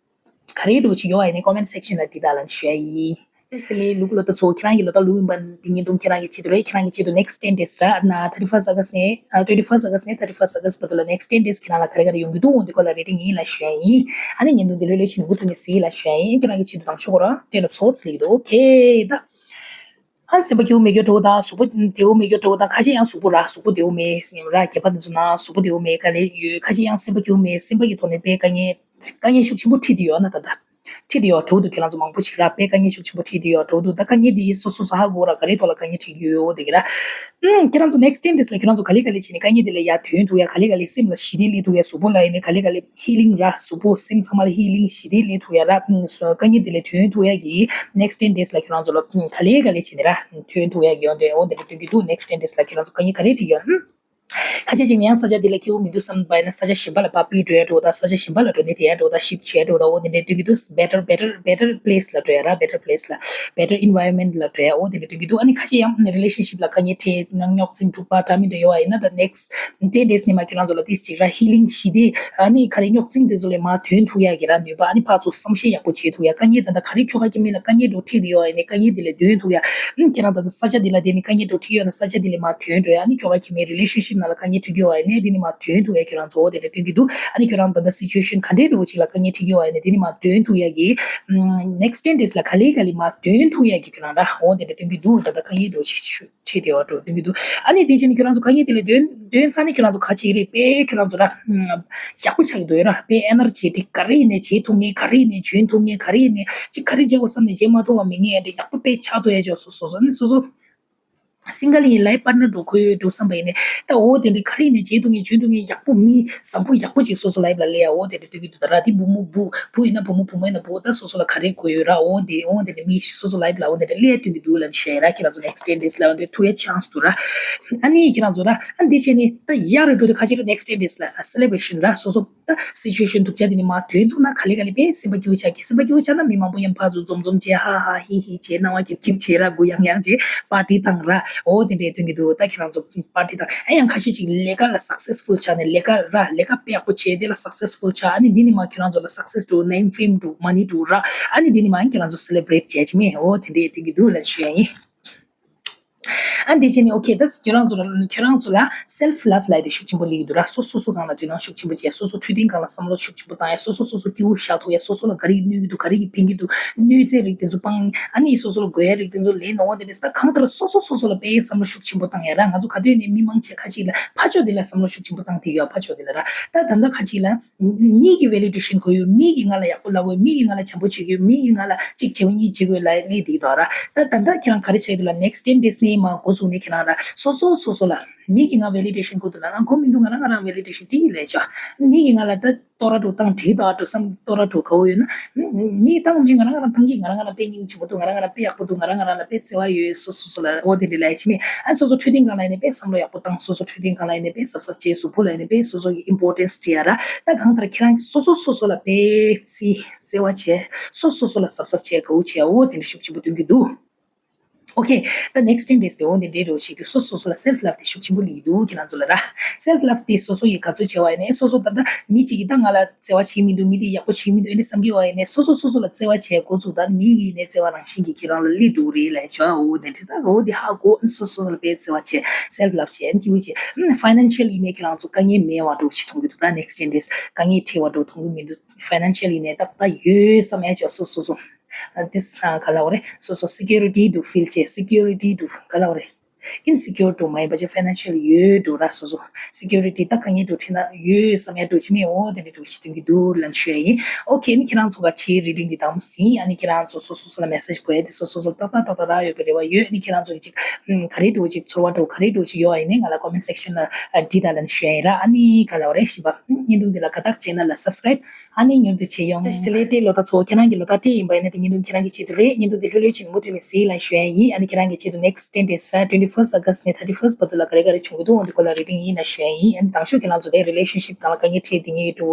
ག་རེ་འགྲོ་ཅིག་ཡོད་ཨ་ནི་comment section ལ་འབྲི་དང་ལ་ནི་ཞུ་ཡ་ཡིན། བཀྲ་ཤིས་བདེ་ལེགས་ལུག་ལོ་ད་ཚོ་ཁྱེད་རང་གི་ལོ་ད་ལུག་ཡིན་པ་འདི་བརྙན་ཐུང་ཁྱེད་རང་གི་ཆེད་དུ་རེད། ཁྱེད་རང་གི་ཆེད་དུ་next ten days ར་ན་thirty first August ནས་ཨ་twenty first August ནས་thirty first August བར་དུ་ལ་next ten days ཁྱེད་རང་ལ་ག་རེ་ག་རེ་ཡོང་གི་འདུག་འོང་འདི་སྐོར་ལ་reading ཡིན་ལ་ཞུ་ཡ་ཡིན། ཨ་ནི་བརྙན་ཐུང་འདི་ལོས་ལོས་ཤིན་མུ་མཐུད་ནས་གཟིགས་ལ་ཞུ་ཡ་ཡིན། ཁྱེད་རང་གི་ཆེད་དུ་དང་ཤོག་གོ་ར་ten of swords ལེགས་འདུག okay ད། ཨ་སེམས་པ་སྐྱིད་པོ་མེད་རྒྱུ་འགྲོ་དང་གཟུགས་པོ་བདེ་པོ་མེད་རྒྱུ་འགྲོ་དང་ཁ་ཤས་ཡང་གཟུགས་པོ་ར་གཟུགས་པོ་བདེ་པོ་མེད་སེམས་ར་སྐྱེས་པ་འདི་ཚོ་ན་གཟུགས་པོ་བདེ་པོ་མེད་དཀའ་ལས་ཡོད། ཁ་ཤས་ཡང་སེམས་པ་སྐྱིད་པོ་མེད་སེམས་པ་གི་ཐོག་ནས་དཔེ་དཀའ་ངལ་དཀའ་ངལ་ཤུགས་ཆེན་པོ་འཕྲད་དེ་ཡོད་ན་ད་ལྟ་འཕྲད་དེ་ཡོད་འགྲོ་འདུག་ཁྱེད་རང་ཚོ་མང་པོ་ཞིག་ར་དཔེ་དཀའ་ངལ་ཤུགས་ཆེན་པོ་འཕྲད་དེ་ཡོད་འགྲོ་འདུག་ད་དཀའ་ངལ་འདི་སོ་སོ་སོ་ཧ་གོ་ར་ག་རེ་ཐོག་ལ་དཀའ་ངལ་འཕྲད་ཀྱི་ཡོད་འོ་དེ་གི་ར། ཨུམ། ཁྱེད་རང་ཚོ་next ten days ལ་ཁྱེད་རང་ཚོ་ག་ལེ་ག་ལེ་བྱས་ནས་དཀའ་ངལ་དེ་ལས་ཡར་ཐོན་ཐུབ་ཡ་ག་ལེ་ག་ལེ་སེམས་ལ་ཞི་བདེ་སླེབས་ཐུབ་ཡ་གཟུགས་པོ་ལ་ཡིན་ནའི་ག་ལེ་ག་ལེ་healing ར་གཟུགས་པོ་སེམས་ཚང་མ་ལ་healing ཞི་བདེ་སླེབས་ཐུབ་ཡ་ར་དཀའ་ངལ་དེ་ལས་ཐོན་ཐུབ་ཡ་གི་next ten days ལ་ཁྱེད་རང་ཚོ་ལ་ག་ལེ་ག་ལེ་བྱས་ནས་ར་ཐོན་ཐུབ་ཡ་གི་ཡོང་དོན་འོ་དེ་འདྲ་སྟོན་གྱི་འདུག next ten days ལ་ཁྱེད་རང་ཚོ་དཀའ་ངལ་ག་རེ་འཕྲད་ཡོད་ཨུམ། ཁ་ཤས་ཅིག་ནས་ཡང་ས་ཆ་འདི་ལ་སྐྱིད་པོ་མི་འདུག་བསམ་པ་ཡིན་ན་ས་ཆ་གཞན་པ་ལ་ཕར་སྤོས་འགྲོ་ཡ་འགྲོ་དང་ས་ཆ་གཞན་པ་ལ་འགྲོ་ནས་བསྡད་ཡ་འགྲོ་དང་shift བྱས་འགྲོ་དང་འོ་དེ་འདྲའི་སྟོན་གྱི་འདུག better better better place ལ་འགྲོ་ཡ་ར་better place ལ་better environment ལ་འགྲོ་ཡ་འོ་དེ་འདྲའི་སྟོན་གྱི་འདུག་ཨ་ནི་ཁ་ཤས་ཡང་relationship ལ་དཀའ་ངལ་འཕྲད་ན་རྙོག་འཛིང་འཁྲུག་པ་འདྲ་མི་འདྲ་ཡོད་པ་ཡིན་ན་ད་next ten days ནས་མ་ཁྱོད་རང་ཚོ་ལ་ཏིས་ཅིག་ར་healing ཞི་བདེ་ཨ་ནི་ག་རེ་རྙོག་འཛིང་དེ་ཚོ་ལས་མར་ཐོན་ཐུབ་ཡ་གི་ར་ནུས་པ་ཨ་ནི་ཕར་ཚུར་བསམ་ཤེས་ཡག་པོ་བྱེད་ཐུབ་ཡ་དཀའ་ངལ་ད་ལྟ་ག་རེ་ཁྱོ་ག་ཁྱི་མི་ལ་དཀའ་ངལ་འགྲོ་འཕྲད་དེ་ཡོད་པ་ཡིན་ནའི་དཀའ་ངལ་དེ་ལས་འདོན་ཐུབ་ཡ། ཨུམ། ཁྱེད་རང་ད་ལྟ་ས་ཆ་འདི་ལ་བསྡད་ནས་དཀའ་ངལ་འདྲ་བོ་འཕྲད་ཡོད་ན་ས་ཆ་འདི་ལས་མར་ཐོན་འགྲོ་ཡ། ཨ་ནི་ཁྱོ་ག་ཁྱིམ་མིའི་relationship ནང་ལ་དཀའ་ངལ་འཕྲད་ཀྱི་ཡོད་པ་ཡིན་ནའི་འདི་ནས་མར་ཐོན་ཐུབ་ཡ་ཁྱེད་རང་ཚོ་འོ་དེ་འདྲ་སྟོན་གྱི་འདུག་ཨ་ནི་ཁྱོད་རང་ད་ལྟ་situation ག་འདྲའི་འདྲ་བོ་ཅིག་ལ་དཀའ་ངལ་འཕྲད་ཀྱི་ཡོད་པ་ཡིན་ནའི་འདི་ནས་མར་ཐོན་ཐུབ་ཡ་གི་next ten days ལ་ག་ལེ་ག་ལེ་མར་ཐོན་ཐུབ་ཡ་གི་ཁྱོད་རང་ར་འོ་དེ་འདྲ་སྟོན་གྱི་འདུག་ད་ལྟ་དཀའ་ངལ་འདྲ་བོ་ཅིག་འཕྲད་བསྡད་པ་འདྲ་བོ་སྟོན་གྱི་འདུག་ཨ་ནི་དེ་བྱས་ནས་ཁྱོད་རང་ཚོ་དཀའ་ངལ་དེ་ལས་འདོན་འདོན་ཚར་ནས་ཁྱོད་རང་ཚོ་ག་བྱེད་ཀྱི་རེད་དཔེ་ཁྱོད་རང་ཚོ་ར་ཡག་པོ་ཆགས་ཀྱི་འདུག་ཡོད་ར་དཔེ་energetic ག་རེ་ཡིན་ནའི་བྱེད་ཐུབ་མཁན་ག་རེ་ཡིན་ནའི་འཇོན་ཐུབ་མཁན་ག་རེ་ཡིན་ནའི་ཅིག་ག་རེ་བྱེད་དགོས་བསམ་ནས་བྱེད་མ་ཐུབ་པ་མེད་མཁན་ཡང་འདྲ་ཡག་པོ་དཔེ་ཆགས་ཐུབ་ཡ་ཅིག་སོ་སོ་སོ་ནི་སོ་སོ། single ཡིན་life partner འགྲོ་ཁོས་འགྲོ་བསམ་པ་ཡིན་ནའི་ད་འོ་དེ་འདྲའི་ག་རེ་ཡིན་ནའི་བྱེད་ཐུབ་མཁན་འཇོན་ཐུབ་མཁན་ཡག་པོ་མི་བཟང་པོ་ཡག་པོ་ཅིག་སོ་སོ་life ལ་སླེབས་ཡ་འོ་དེ་འདྲ་སྟོན་གྱི་འདུག་ད་ར་དེ་བུ་མོ་བུ་བུ་ཡིན་ན་བུ་མོ་བུ་མོ་ཡིན་ན་བུ་ད་སོ་སོ་ལ་ག་རེ་དགོས་ཡོད་ར་འོ་དེ་འོ་དེ་འདྲ་མི་སོ་སོ་life ལ་འོ་དེ་འདྲ་སླེབས་ཡ་སྟོན་གྱི་འདུག་ལབ་ནས་ཞུ་ཡ་ར་ཁྱེད་རང་ཚོ་next ten days ལ་འོ་དེ་ཐུག་ཡ་chance འདུག་ར། ཨ་ནི་ཁྱེད་རང་ཚོ་ར་ཨ་འདི་བྱས་ནས་ད་ཡག་རེད་འགྲོ་དེ་ཁ་ཆེ་ར་next ten days ལ་ར་celebration ར་སོ་སོ། ད་situation སྡུག་ཅག་དེ་ནས་མར་ཐོན་ཐུབ་ན་ག་ལེ་ག་ལེ་དཔེ་སེམས་པ་སྐྱིད་པོ་ཆགས་ཀྱི་སེམས་པ་སྐྱིད་པོ་ཆགས་ན་མི་མང་པོ་ཡང་ཕར་ཚུར་འཛོམས་འཛོམས་བྱས་ཧ་ཧ་ཧི་ཧི་བྱས་སྣང་བ་སྐྱིད་སྐྱིད་བྱས་ར་གུ་ཡངས་ཡངས་བྱས་party བཏང་ར་ འོ་དེ་འདྲའི་སྟོན་གྱི་འདུག་ད་ཁྱེད་རང་ཚོ་པར་ཊི་དང་ཨ་ཡང་ཁ་ཤས་ཅིག་ལས་ཀ་ལ་སག་སེ་སི་ཕུལ་ཆགས་ནས་ལས་ཀ་ར་ལས་ཀ་དཔེ་ཡག་པོ་བྱས་དེ་ལ་སག་སེ་སི་ཕུལ་ཆགས། ཨ་ནི་འདི་ནི་མ་ཁྱེད་རང་ཚོ་ལ་སག་སེ་སི་འགྲོ་ནེམ་ཕེམ་འགྲོ་མ་ནི་འགྲོ་ར། ཨ་ནི་འདི་ནི་མ་ཁྱེད་རང་ཚོ་སེ་ལེ་བྷི་རེ་ཊི་བྱས་ཅི་མེད། འོ་དེ་འདྲའི་སྟོན་གྱི་འདུག་ལ་ཞུ་ཡ་ཡིན། ཨ་འདི་བྱས་ནས་ཨོ་ཁེ་ད་ཁྱོད་རང་ཚོ་ལ་ཁྱོད་རང་ཚོ་ལ་སེལ་ཕི་ལབ་ལབ་དེ་ཤུགས་ཆེན་པོ་སླེབས་ཀྱི་འདུག་ར། སོ་སོ་སོ་སྒང་ལ་དོ་སྣང་ཤུགས་ཆེན་པོ་བྱས། སོ་སོ་འཕྲོད་བསྟེན་སྒང་ལ་བསམ་བློ་ཤུགས་ཆེན་པོ་བཏང་ཡ། སོ་སོ་སོ་སོ་སྐྱིད་པོ་བཞག་ཐུབ་ཡ། སོ་སོ་ལ་ག་རེ་གནོད་ཀྱི་འདུག་ག་རེ་གིས་ཕན་གྱི་འདུག་གནོད་འཚེ་རིགས་དེ་ཚོ་སྤང་། ཨ་ནི་སོ་སོ་ལ་དགོས་ཡ་རིགས་དེ་ཚོ་ལེན་འོ་དེ་འདྲ་ད་གང་ལྟར་སོ་སོ་སོ་སོ་ལ་དཔེ་བསམ་བློ་ཤུགས་ཆེན་པོ་བཏང་ཡ་ར། ང་ཚོ་ག་དུས་ནས་མི་མང་ཆེ་ཁ་ཅིག་ལ་ཕར་ཕྱོགས་དེ་ལ་བསམ་བློ་ཤུགས་ཆེན་པོ་བཏང་དེ་ཡོད། ཕར་ཕྱོགས་དེ་ལ་ར། ད་ད་ལྟ་ཁ་ཅིག་ལ་མི་གི་ཝེ་ལི་ཌེ་ཤན་དགོས་ཡོད། མི་གི་ང་ལ་ཡག་པོ་ལབ་ཡོད། མི་གི་ང་ལ་བྱམས་པོ་བྱེད་ཀྱི་ཡོད། མི་གི་ང་ལ་གཅིག་བྱེད་དགོས་གཉིས་བྱེད་དགོས་ལབ་ལས་དེ་དང་ར། ད་ད་ལྟ་ཁྱེད་རང་ག་རེ་བྱ་ཡི་འདུག་ལ། ནེག་སི་ཊེན་ཌེ་སི་ནས་མ་འགོ་བཙུགས་ནས་ཁྱེད་རང་ར་སོ་སོ་སོ་སོ་ལ་མི་གི་ང་ཝེ་ལི་ཌེ་ཤན་དགོས་འདུག་ལབ་ན་དགོས་མི་འདུག་ང་རང་ང་རང་ཝེ་ལི་ཌེ་ཤན་དེ་ཡིན་ལས་ཆོག་མི་གི་ང་ལ་ད་ཏོ་ར་འགྲོ་བཏང་དྲིག་ཏོ་ར་འགྲོ་བསམ་ཏོ་ར་འགྲོ་ག་བོ་ཡོད་ན། མི་བཏང་མི་ང་རང་ང་རང་བཏང་གི་ང་རང་ང་རང་དཔེ་སྙིང་རྗེ་པོ་འདུག་ང་རང་ང་རང་དཔེ་ཡག་པོ་འདུག་ང་རང་ང་རང་ལ་དཔེ་བརྩེ་བ་ཡོད། སོ་སོ་སོ་ལ་འོ་དེ་འདྲ་ལས་ཕྱི་མི་ཨ་སོ་སོ་འཕྲོད་བསྟེན་སྒང་ལ་ཡིན་ནའི་དཔེ་བསམ་བློ་ཡག་པོ་བཏང་། སོ་སོ་འཕྲོད་བསྟེན་སྒང་ལ་ཡིན་ནའི་དཔེ་གཟབ་གཟབ་བྱས། གཟུགས་པོ་ལ་ཡིན་ནའི་དཔེ་སོ་སོ་གི་ཨིམ་པོར་ཊེན་སི་སྤྲད་ཡ་ར། ད་གང་ལྟར་ཁྱེད་རང་སོ་སོ་སོ་སོ་ལ་དཔེ་བརྩི་བརྩེ་བ་བྱས། སོ་སོ་སོ་ལ་གཟབ་གཟབ་བྱས་དགའ་བོ་བྱས། འོ་དེ་འདྲ་ཤུགས་ཆེན་པོ་སྟོན་གྱི་འདུག་ཨོ་ཁེ། ད་ནེག་སི་ཊེན་ཌེ་སི་དེ་འོ་འདི་འདྲའི་རོ་ཞིག་གི་སོ་སོ་སོ་ལ་སེལ་ཕི་ལབ་དེ་ཤུགས་ཆེན་པོ་སླེབས་ཀྱི་འདུག་ཁྱེད་རང་ཚོ་ལ་ར། སེལ་ཕི་ལབ་དེ་སོ་སོ་ཡིས་ག་ཚོད་བྱས་པ་ཡིན་ནའི་སོ་སོ་ད་ལྟ་མི་གཅིག་གིས་ད་ང་ལ་བརྩེ་བ་བྱེད་མི་འདུག་མི་དེ་ཡག་པོ་བྱེད་མི་འདུག་ཨེ་འདྲ་བསམ་གྱི་བ་ཡིན་ནའི་སོ་སོ་སོ་སོ་ལ་བརྩེ་བ་བྱས་འགོ་བཙུགས། ད་མི་ཡིན་ནའི་བརྩེ་བ་རང་བཞིན་གྱིས་ཁྱེད་རང་ལ་སླེབས་འགྲོ་གི་རེད་ལབ་བྱ། འོ་དེ་འདྲ་ད་འོ་དེ་ཧ་གོ། སོ་སོ་སོ་ལ་དཔེ་བརྩེ་བ་བྱས། སེལ་ཕི་ལབ་བྱས། ཨ་ནི་སྐྱིད་པོ་བྱས། ཕའི་ནན་ཤལ་ཡིན་ནའི་ཁྱེད་རང་ཚོ་དཀའ་ངལ་མེད་པ་འདྲ་བོ་ཞིག་མཐོང་གི་འདུག་ད་ནེག་སི་ཊེན་ཌེ་སི་དཀའ་ངལ་འཕྲད་པ་འདྲ་བོ་མཐོང་གི་མི་འདུག་ཕའི་ནན་ཤལ་ཡིན་ནའི་ད་ད་ཡོད་བསམ་ཡ་བྱས། སོ་སོ་སོ། ཨ་དེ་ས་ག་ལབ་དགོས་རེད། སོ་སོ་སི་ཀུ་རི་ཊི་འདྲ་བོ་ཕིལ་བྱས། སི་ཀུ་རི་ཊི་འདྲ་བོ་ག་ལབ་དགོས་རེད། ཨིན་སི་ཀུར་འདྲ་བོ་མ་ཡིན་པ་བྱས། ཕའི་ནན་ཤལ་ཡོད་འདྲ་བོ་ར། སོ་སོ་སི་ཀུ་རི་ཊི་ད་དཀའ་ངལ་འདྲ་བོ་འཕྲད་ན་ཡོད་བསམ་ཡ་འདྲ་བོ་བྱེད་མི་འོ་དེ་འདྲ་འདྲ་བོ་ཞིག་སྟོན་གྱི་འདུག་ལབ་ཞུ་ཡ་ཡིན། ཨོ་ཁེ། ཨ་ནི་ཁྱེད་རང་ཚོ་ག་ཆེའི་རི་ཌིང་འདི་དང་པོ་ཟིན། ཨ་ནི་ཁྱེད་རང་ཚོ་སོ་སོ་སོ་ལ་མེ་སེ་ཇི་དགོས་ཡ་དེ་སོ་སོ་སོ་ལ་ཏག་ཏག་ཏག་ཏག་རག་ཡོད་པའི་རེ་བ་ཡོད། ཨ་ནི་ཁྱེད་རང་ཚོ་གི་ཅིག་ཨམ་ག་རེ་འདྲ་བོ་ཅིག་ཚོར་བ་འདྲ་བོ་ག་རེ་འདྲ་བོ་ཅིག་ཡོད་པ་ཡིན་ནའི་ང་ལ་ཀོ་མེན་ཊི་སེག་ཤན་ལ་འབྲི་དང་ལབ་ཞུ་ཡ་ཡིན་ར། ཨ་ནི་ག་ལབ་དགོས་རེད། བཞི་པ། བརྙན་ཐུང་འདི་ལ་དགའ་རྟགས་བྱས་ན་ལ་སབ་སི་ཀ་རེབ་ཨ་ནི་མྱུར་དུ་བྱེད་ཡོང་། བཀྲ་ཤིས་བདེ་ལེགས། ཏེ་ལོ་ཏ་ཚོ། ཁྱེད་རང་གི་ལོ་ཏ་ཏེ་ཡིན་པ་ཡིན་ན་དེ་བརྙན་ཐུང་ཁྱེད་རང་གི་ཆེད་དུ་རེད། བརྙན་ཐུང་འདི་ལྷོད་ལྷོད་བྱས་ནས་མུ་མཐུད་ནས་གཟིགས་ལབ་ཞུ་ཡ་ཡིན། ཨ་ནི་ཁྱེད་རང་གི་ཆེད་དུ་ནེག་སི་ཊེན་ཌེ་སི་ར་ཊུ་ཝེན་ཊི་ཕར་སི་ཊི་ཨོ་གྷ་སི་ཊི་ནས་ཐར་ཊི་ཕར་སི་ཊི་བར་དུ་ལ་ག་རེ་ག་རེ་བྱུང་གི་འདུག་འོ་འདི་སྐོར་ལ་རི་ཌིང་ཡིན་ལབ་ཞུ་ཡ་ཡིན། ཨ་ནི་དང་ཤོས་ཁྱེད་རང་ཚོ་དེ་རི་ལེ་ཤན་ཤིབ་སྒང་ལ་དཀའ་ངལ་འཕྲད་དེ་ངེས་འགྲོ།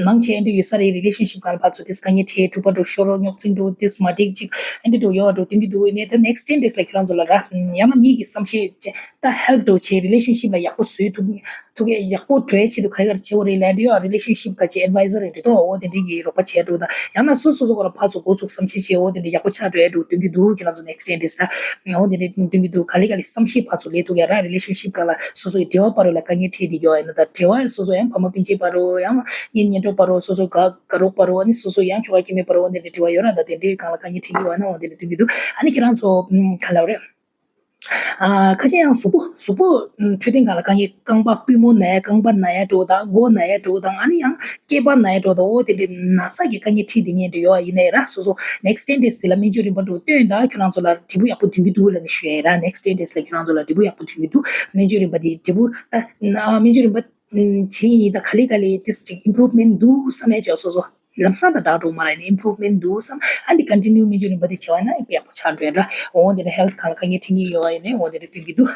མང་ཆེ་འདི་ཡོད་ས་རེད། རི་ལེ་ཤན་ཤིབ་སྒང་ལ་ཕར་ཚུར་དེ་དཀའ་ངལ་འཕྲད། གྲུབ་པ་འགྲོ་ཤོར་རོ་རྙོག་འཛིང་འགྲོ་དེ་མ་འགྲིག་ཅིག་ཨ་འདི་འགྲོ་ཡོད་འགྲོ་སྟོན་གྱི་འདུག་ནས་ད་ནེག་སི་ཊེན་ཌེ་སི་ལ་ཁྱེད་རང་ཚོ་ལ་ར་ཡང་ན་མིག་གི་བསམ་ཤེས་ད་ཧེལ་པ་འགྲོ་བྱས། རི་ལེ་ཤན་ཤིབ་ལ་ཡག་པོ་བཟོས་ཐུབ། ཐུགས་ཡག་པོ་འགྲོ་ཡ་ཆེད་དུ་ག་རེ་ག་རེ་བྱེད་དགོས་རེད་ལབ་དུས། ཨ་རི་ལེ་ཤན་ཤིབ་ག་ཅིག་ཨེཌ་ཝའི་ཛར་རེད་འདྲ་འདུག་འོ་དེ་འདྲ་གི་རོགས་པ་བྱས་འགྲོ་དང་། ཡང་ན་སོ་སོ་སོ་སྒང་ལ་ཕར་ཚུར་འགོ་ཚུགས་བསམ་ཤེས་བྱས། འོ་དེ་འདྲ་ཡག་པོ་ཆགས་འགྲོ་ཡ་འདྲ་སྟོན་གྱི་འདུག་ཁྱེད་རང་ཚོ་ནེག་སི་ཊེན་ཌེ་སི་ལ་འོ་དེ་འདྲ་སྟོན་གྱི་འདུག་ག་ལེ་ག་ལེ་བསམ་ཤེས་ཕར་ཚུར་ལས་ཐུབ་ཡ་ར། རི་ལེ་ཤན་ཤིབ་སྒང་ལ་སོ་སོ་ཡི་འབྲེལ་བ་བར་ལ་དཀའ་ངལ་འཕྲད་བསྡད་ཡོད་ཡིན་ན། ད་འབྲེལ་བ་སོ་སོ་ཡང་ཕ་མ་སྤུན་མཆེད་བར་རོ། ཡང་གཉེན་ཉེ་གྲོགས་བར་རོ། སོ་སོ་དགའ་དགའ་རོགས་བར་རོ། ཨ་ནི་སོ་སོ་ཡང་ཁྱོ་ག་སྐྱེ་དམན་བར་རོ། འོ་དེ་འདྲ་འབྲེལ་བ་ཡོད་ར། ད་དེ་འདྲའི་སྒང་ལ་དཀའ་ངལ་འཕྲད་ཀྱི་ཡོད་ཡིན་ན་འོ་དེ་འདྲ་སྟོན་གྱི་འདུག་ཨ་ནི་ཁྱེད་རང་ཚོ་ག་ལབ་དགོས་རེད། ཨ་ཁ་ཤས་ཡང་གཟུགས་པོ་གཟུགས་པོ་འཕྲོད་བསྟེན་སྒང་ལ་དཀའ་ངལ། རྐང་པ་པུས་མོ་ན་ཡ། རྐང་པ་ན་ཡ་འདྲ་བོ་དང་། མགོ་ན་ཡ་འདྲ་བོ་དང་། ཨ་ནི་ཡང་སྐེད་པ་ན་ཡ་འདྲ་བོ་དང་། འོ་དེ་འདྲའི་ན་ཚ་གི་དཀའ་ངལ་འཕྲད་དེ་ངེས་འདྲ་ཡོད་ཡིན་ནའི་ར། སོ་སོ་ནེག་སི་ཊེན་ཌེ་སི་དེ་ལ་སྨན་བཅོས་རིམ་པ་འདྲ་བོ་སྟོན་དང་། ཁྱོད་རང་ཚོ་ལ་འབྲས་བུ་ཡག་པོ་ཐོན་གྱི་འདུག་ལབ་ནས་ཞུ་ཡ་ཡིན་ར། ནེག་སི་ཊེན་ཌེ་སི་ལ་ཁྱོད་རང་ཚོ་ལ་འབྲས་བུ་ཡག་པོ་ཐོན་གྱི་འདུག་སྨན་བཅོས་རིམ་པ་དེ་འབྲས་བུ་ད་ཨ་སྨན་བཅོས་རིམ་པ་བྱས་ཡིན། ད་ག་ལེ་ག་ལེ་ཏིས་ཅིག་ཨིམ་པུ་རུབ་མེན་ཊི་འདུག་བསམ་ཡ་བྱས། སོ་སོ་ལམ་སང་ད་དྲག་འགྲོ་མ་རེད། ཨིམ་པུ་རུབ་མེན་ཊི་འདུག་བསམ། ཨ་འདི་ཀོན་ཊི་ནིའུ་སྨན་བཅོས་རིམ་པ་དེ་བྱས་པ་ན་དཔེ་ཡག་པོ་ཆགས་འགྲོ་ཡ་འདྲ། འོ་འདི་འདྲ་ཧེལ་ཐི་སྒང་ལ་དཀའ་ངལ་འཕྲད་ཀྱི་ཡོད་པ་ཡིན་ནའི་འོ་འདི་འདྲ་སྟོན་གྱི་འདུག་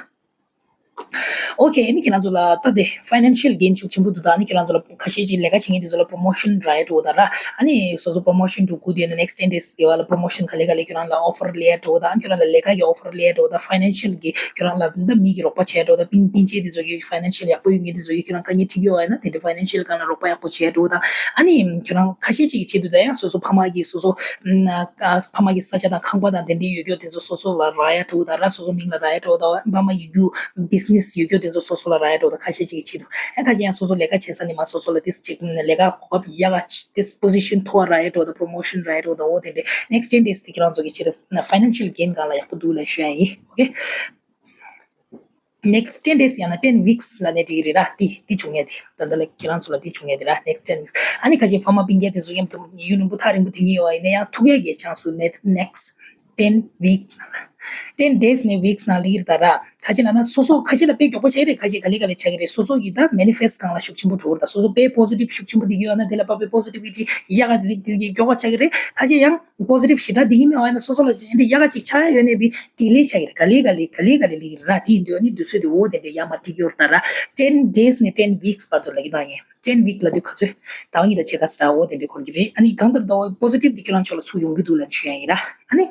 ཨོ་ཁེ། ཨ་ནི་ཁྱེད་རང་ཚོ་ལ་ད་དེ་ཕའི་ནན་ཤལ་གེན་ཤུགས་ཆེན་པོ་འདུག་ད་ཨ་ནི་ཁྱེད་རང་ཚོ་ལ་ཁ་ཤས་ཅིག་ལས་ཀ་བྱེད་མཁན་དེ་ཚོ་ལ་པོ་རོ་མོ་ཤན་རག་ཡ་འདྲ་བོ་དང་ར། ཨ་ནི་སོ་སོ་པོ་རོ་མོ་ཤན་འགྲོ་དགོས་དུས་ནས་ནེག་སི་ཊེན་ཌེ་སི་དེ་བ་ལ་པོ་རོ་མོ་ཤན་ག་ལེ་ག་ལེ་ཁྱོད་རང་ལ་ཨོ་ཕར་ལེན་ཡ་འདྲ་བོ་དང་། ཁྱོད་རང་ལ་ལས་ཀ་གི་ཨོ་ཕར་ལེན་ཡ་འདྲ་བོ་དང་། ཕའི་ནན་ཤལ་གི་ཁྱོད་རང་ལ་ད་མི་གི་རོགས་པ་བྱས་འདྲ་བོ་དང་། སྤུན་སྤུན་མཆེད་དེ་ཚོ་གི་ཕའི་ནན་ཤལ་ཡག་པོ་ཡོད་མཁན་དེ་ཚོ་གི་ཁྱོད་རང་དཀའ་ངལ་འཕྲད་ཀྱི་ཡོད་པ་ཡིན་ན་དེ་འདྲའི་ཕའི་ནན་ཤལ་སྒང་ལ་རོགས་པ་ཡག་པོ་བྱས་འདྲ་བོ་དང་། ཨ་ནི་ཁྱོད་རང་ཁ་ཤས་ཅིག་གི་ཆེད་དུ་ད་ཡང་སོ་སོ་ཕ་མ་གི་སོ་སོ་ཨ་ཕ་མ་གི་ས་ཆ་དང་ཁང་པ་དང་དེ་འདྲའི་ཡོད་རྒྱུ་དེ་ཚོ་སོ་སོ་ལ་རག་ཡ་འདྲ་བོ་དང་ར། སོ་སོ་མིང་ལ་རག་ཡ་འདྲ་བོ་དང་། ཕ་མ་ཡོད་རྒྱུ་བི་ཛི་ནེ་སི་ཡོད་རྒྱུ་དེ་ཚོ་སོ་སོ་ལ་རག་ཡ་འདྲ་བོ་དང་། ཁ་ཤས་ཅིག་གི་ཆེད་དུ། ཨ་ཁ་ཤས་ཡང་སོ་སོ་ལས་ཀ་བྱེད་ས་ནས་མ་སོ་སོ་ལ་ཏིས་ཅིག་ལས་ཀ་གོ་སྐབས་ཡག་ག་ཏིས་པོ་ཟི་ཤན་མཐོ་བ་རག་ཡ་འདྲ་བོ་དང་། པོ་རོ་མོ་ཤན་རག་ཡ་འདྲ་བོ་དང་། འོ་དེ་འདྲའི་ནེག་སི་ཊེན་ཌེ་སི་དེ་ཁྱེད་རང་ཚོ་གི་ཆེད་དུ་ཕའི་ནན་ཤལ་གེན་སྒང་ལ་ཡག་པོ་འདུག་ལབ་ཞུ་ཡ་ཡིན། ཨོ་ཁེ། ནེག་སི་ཊེན་ཌེ་སི་ཡང་ན་ཊེན་ཝིག་སི་ལབ་ནའི་འགྲིག་གི་རེད་ར། དེ་དེ་བྱུང་ཡ་དེ་ད་ལྟ་ལ་ཁྱེད་རང་ཚོ་ལ་དེ་བྱུང་ཡ་དེ་ར། ནེག་སི་ཊེན་ཝིག་སི། ཨ་ནི་ཁ་ཤས་ཕ་མ་སྤུན་ཀྱག་དེ་ཚོ་མཉམ་དུ་ཡུན་རིང་པོ་ཐག་རིང་པོ་དེ་ཉིད་ཡོད་པ་ཡིན་ན་ཡང་ཐུག་ཡ་གི་ཆན་སི་ནེག་སི་ཊེན་ཝིག་སི། ཊེན་ཌེ་སི་ནས་ཝིག་སི་ནང་སླེབས་ཀྱི་རེད་ད་ར། ཁ་ཤས་ལབ་ན་སོ་སོ་ཁ་ཤས་ལ་དཔེ་མགྱོགས་པོ་ཆགས་ཀྱི་རེད། ཁ་ཤས་ག་ལེ་ག་ལེ་ཆགས་ཀྱི་རེད། སོ་སོ་གི་ད་མེ་ནི་ཕེ་སི་ཊི་སྒང་ལ་ཤུགས་ཆེན་པོ་འགྲོ་གི་རེད་ད། སོ་སོ་དཔེ་པོ་ཟི་ཊིབ་ཤུགས་ཆེན་པོ་དེ་གི་ཡོད་ན་དེ་ལ་དཔེ་པོ་ཟི་ཊི་བི་ཊི་ཡག་ག་རིགས་དེ་གི་མགྱོགས་པ་ཆགས་ཀྱི་རེད། ཁ་ཤས་ཡང་པོ་ཟི་ཊིབ་ཞེ་དྲག་དེ་གི་མེད་པ་ཡིན་ན་སོ་སོ་ལ་དེ་འདྲ་ཡག་ག་ཅིག་ཆགས་ཡ་ཡོད་ནའི་བི་ཌི་ལེ་ཆགས་ཀྱི་རེད། ག་ལེ་ག་ལེ་ག་ལེ་ག་ལེ་སླེབས་ཀྱི་རེད་ར། དེ་ཡིན་དུས་ཨ་ནི་དུས་ཚོད་དེ་འོ་དེ་འདྲ་ཡར་མར་འགྲིག་གི་ཡོད་རེད་ད་ར། ཊེན་ཌེ་སི་ནས་ཊེན་ཝིག་སི་བར་དུ་ལབ་ཀྱི་ད་ངས། ཊེན་ཝིག་ལབ་དུས་ག་ཚོད་ཟླ་བ་གཉིས་དང་ཕྱེད་ཀ་ཟེར་ར། འོ་དེ་འདྲ་འཁོར་གྱི་རེད། ཨ་ནི་གང་ལྟར་ད་འོ་པོ་ཟི་ཊིབ་དེ་ཁྱོད་རང་ཕྱོགས་ལ་ཚུར་ཡོང་གི་འདུག་ལབ་ཞུ་ཡ་ཡིན་ར། ཨ་ནི།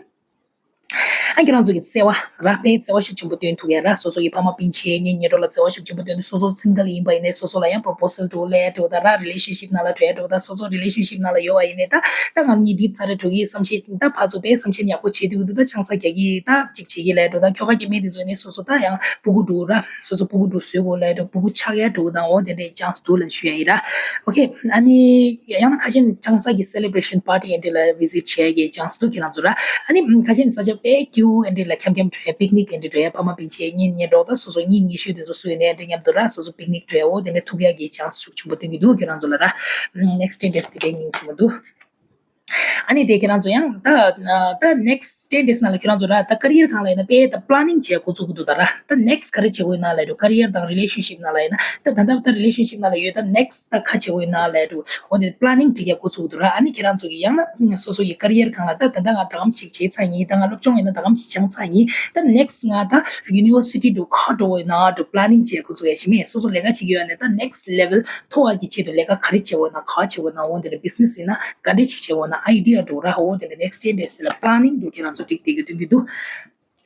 ཨ་ཁྱེད་རང་ཚོ་གི་བརྩེ་བ་ར་དཔེ་བརྩེ་བ་ཤུགས་ཆེན་པོ་སྟོན་ཐུབ་ཡ་ར། སོ་སོ་གི་ཕ་མ་སྤུན་མཆེད་གཉེན་ཉེ་གྲོགས་ལ་བརྩེ་བ་ཤུགས་ཆེན་པོ་སྟོན་ཏེ། སོ་སོ་སིང་གལ་ཡིན་པ་ཡིན་ནའི་སོ་སོ་ལ་ཡང་པོ་རོ་པོ་སལ་འགྲོ་ལས་འགྲོ་ད་ར། རི་ལེ་ཤན་ཤིབ་ནང་ལ་འགྲོ་ཡ་འགྲོ་ད། སོ་སོ་རི་ལེ་ཤན་ཤིབ་ནང་ལ་ཡོད་པ་ཡིན་ནའི་ད་ད་ང་གཉིས་འགྲིག་ཚར་རེ་འགྲོ་གི་བསམ་ཤེས་ད་ཕར་ཚུར་དཔེ་བསམ་ཤེས་ཡག་པོ་བྱེད་དུས་འདུག་ད་ཆང་ས་རྒྱག་གི་ད་ཅིག་བྱེད་ཀྱི་ལས་འགྲོ་ད། ཁྱོ་ག་སྐྱེ་དམན་དེ་ཚོ་ནི་སོ་སོ་ད་ཡང་སྤུ་གུ་འགྲོ་ར། སོ་སོ་སྤུ་གུ་འགྲོ་བཟོས་གོ་ལས་འགྲོ་སྤུ་གུ་ཆགས་ཡ་འགྲོ་དང་འོ་དེ་འདྲའི་ཅང་སི་འདུག་ལ་ཞུ་ཡ་ཡིན་ར། ཨོ་ཁེ། ཨ་ནི་ཡང་ན་ཁ་ཤས་ནི་ཆང་ས་གི་སེ་ལེ་བྷ་རེ་ཤན་པར་ཊི་ཨེ་འདྲ་ལ་བི་ཟིཊ་བྱེད་ཡ་གི་ཅང་སི་འདུག་ཁྱེད་རང་ཚོ་ར། ཨ་ནི་ཁ་ཤས་ནི་ས་ཆ་དཔེ་ཀྱུ་ཨེ་འདྲ་ལ་འཁྱམ་འཁྱམ་འགྲོ་ཡ། པིག་ནིག་ཨེ་འདྲ་འགྲོ་ཡ། ཕ་མ་སྤུན་མཆེད་གཉེན་ཉེ་གྲོགས་ད་སོ་སོ་གཉིས་ཉི་ཤུ་དེ་ཚོ་སུ་ཡིན་ནའི་ཨེ་འདྲ་མཉམ་དུ་ར་སོ་སོ་པིག་ནིག་འགྲོ་ཡ་འོ་དེ་འདྲ་ཐུག་ཡ་གི་ཅང་སི་ཤུགས་ཆེན་པོ་སྟོན་གྱི་འདུག་ཁྱེད་རང་ཚོ་ལ་ར། ནེག་སི་ཊེན་ཌེས་དེ་འདྲའི་ཉིན་ཆེན་པོ་འདུག་ཨ་ནི་དེ་ཁྱེད་རང་ཚོ་ཡང་ད་ད་ནེག་སི་ཊེན་ཌེས་ནང་ལ་ཁྱེད་རང་ཚོ་ར་ད་ཀ་རི་ཡར་སྒང་ལ་ཡིན་ན་དཔེ་ད་པི་ལ་ནིང་བྱེད་འགོ་ཚུགས་ཀྱི་འདུག་ད་ར། ད་ནེག་སི་ག་རེ་བྱེད་དགོས་ཡིན་ན་ལབ་དུས་ཀ་རི་ཡར་དང་རི་ལེ་ཤན་ཤིབ་ནང་ལ་ཡིན་ན་ད་ད་ལྟ་ད་རི་ལེ་ཤན་ཤིབ་ནང་ལ་ཡོད་ད་ནེག་སི་ད་ག་བྱེད་དགོས་ཡིན་ན་ལབ་དུས་འོ་དེ་པི་ལ་ནིང་སྒྲིག་ཡ་འགོ་ཚུགས་ཀྱི་འདུག་ར། ཨ་ནི་ཁྱེད་རང་ཚོ་གི་ཡང་ན་སོ་སོ་ཡི་ཀ་རི་ཡར་སྒང་ལ་ད་ད་ལྟ་ང་ད་གམ་ཞིག་བྱེད་ཚར་ཡིན། ད་ང་སློབ་སྦྱོང་ཡིན་ན་ད་གམ་ཞིག་སྦྱངས་ཚར་ཡིན། ད་ནེག་སི་ང་ད་ཡུ་ནི་ཝར་སི་ཊི་འགྲོ་ག་འགྲོ་དགོས་ཡིན་ན་འགྲོ་པི་ལ་ནིང་བྱེད་འགོ་ཚུགས་ཡ་ཞིག་མེད། སོ་སོ་ལས་ཀ་བྱེད་ཀྱི་ཡོད་ནས་ད་ནེག་སི་ལེ་ཝལ་མཐོ་བ་གི་ཆེད་དུ་ལས་ཀ་ག་རེ་བྱེད་དགོས་ན་ག་བ་བྱེད་དགོས་ན་འོ་དེ་འདྲ་བི་ཛི་ནེ་སི་ཡིན་ན་ག་འདྲས་ཅིག་བྱེད་དགོས་ན་ཨའི་ཌི་ཡ་འགྲོ་ར། འོ་དེ་འདྲ་ནེག་སི་ཊེན་ཌེས་དེ་ལ་པི་ལ་ནིང་འགྲོ་ཁྱེད་རང་ཚོ་སྒྲིག་བསྡད་ཀྱི་སྟོན་གྱི་འདུག་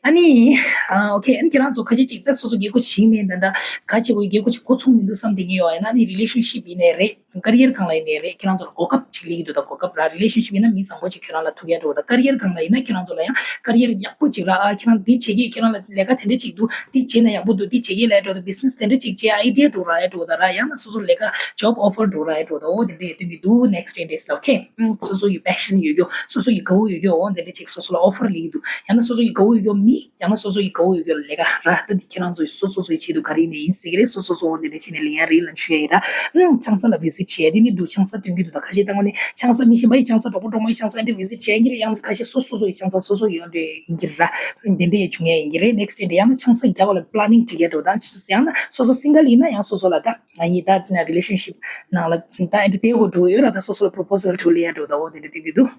ཨ་ནི་ཨ་ཨོ་ཁེ། ཨ་ནི་ཁྱེད་རང་ཚོ་ཁ་ཤས་ཅིག་ད་སོ་སོ་རྒྱལ་སྒོ་ཞིག་མེད་ད་ད་ག་བྱེད་དགོས་རྒྱལ་སྒོ་ཅིག་འགོ་ཚུགས་མི་འདུག་བསམ་བསྡད་མཁན་ཡོད་ཨ་ན་ཨ་ནི་རི་ལེ་ཤན་ཤིབ་ཡིན་ནའི་རེད། ཀ་རི་ཡར་སྒང་ལ་ཡིན་ནའི་རེད། ཁྱེད་རང་ཚོ་ལ་གོ་སྐབས་ཅིག་སླེབས་ཀྱི་འདུག་ད་གོ་སྐབས་ར། རི་ལེ་ཤན་ཤིབ་ཡིན་ན་མི་བཟང་པོ་ཅིག་ཁྱོད་རང་ལ་ཐུག་ཡ་འགྲོ་ད། ཀ་རི་ཡར་སྒང་ལ་ཡིན་ན་ཁྱོད་རང་ཚོ་ལ་ཡང་ཀ་རི་ཡར་ཡག་པོ་ཅིག་ར། ཨ་ཁྱེད་རང་འདི་བྱེད་ཀྱི་ཁྱེད་རང་ལ་ལས་ཀ་དེ་འདྲ་ཅིག་འདུག་འདི་བྱས་ན་ཡག་པོ་འདུག་འདི་བྱེད་ཀྱི་ལས་འགྲོ་ད། བི་ཛི་ནེ་སི་དེ་འདྲ་ཅིག་བྱེད་ཨའི་ཌི་ཡ་འགྲོ་ར་ཡ་འགྲོ་ད་ར། ཡང་ན་སོ་སོ་ལས་ཀ་ཇོབ་ཨོ་ཕར་འགྲོ་ར་ཡ་འགྲོ་ད། འོ་དེ་འདྲ་ཡ་སྟོན་གྱི་འདུག་ནེག་སི་ཊེན་ཌེས་ལ། ཨོ་ཁེ། སོ་སོ་ཡི་པེ་ཤན་ཡོད་རྒྱུ་སོ་སོ་ཡི་དགའ་བོ་ཡོད་རྒྱུ་འོ་དེ་འདྲ་ཅིག་སོ་སོ་ལ་ཨོ་ཕར་སླེབས་ཀྱི་འདུག་ཡང་ན་སོ་སོ་ཡི་དགའ་བོ་ཡོད་རྒྱུ་མི་ཡང་ན་སོ་སོ་ཡི་དགའ་བོ་ཡོད་རྒྱུ་ལས་ཀ་ར། ད་འདི་ཁྱེད་རང་ཚོ་ཡི་སོ་སོ་སོ་སོ་ཡི་ཆེད་དུ་ག་རེ་ཡིན་ནའི་ཡིན་ཟེར་གྱི་རེད། སོ་སོ་སོ་འོ་དེ་འདྲ་བྱས་ནས་ལེན་ཡ་རེད་ལབ་ཞུ་ཡ་ཡིན་ར། ཨུམ། ཆང་ས་ལ་བི་ཛིཊ་བྱས་དེ་ནི་འདུག་ཆང་ས་སྟོན་གྱི་འདུག་ད་ཁ་ཤས་ད་ངོ་ནས་ཆང་ས་མི་གཞན་པ་ཡི་ཆང་ས་གྲོགས་པོ་གྲོགས་མོ་ཡི་ཆང་ས་འདི་བི་ཛིཊ་བྱས་ཡིན་གྱི་རེད། ཡང་ཁ་ཤས་སོ་སོ་སོ་ཡི་ཆང་ས་སོ་སོ་ཡོད་འདྲ་ཡིན་གྱི་ར། དེ་འདྲ་ཡི་བྱུང་ཡ་ཡིན་གྱི་རེད། ནེག་སི་ཊེན་ཌེས་ཡང་ན་ཆང་ས་རྒྱག་པ་ལ་པི་ལ་ནིང་སྒྲིག་ཡ་འགྲོ་ད། ཡང་ན་སོ་སོ་སིང་གལ་ཡིན་ན་ཡང་སོ་སོ་ལ་ད་ང་ཡི་ད་རི་ལེ་ཤན་ཤིབ་ནང་ལ་ད་ཨེ་འདྲ་དེ་གོ་འགྲོ་ཡོད་ར། ད་སོ་སོ་ལ་པོ་རོ་པོ་སལ་འགྲོ་ལེན་ཡ་འགྲོ་ད། འོ་དེ་འདྲ་སྟོན་གྱི་འདུག་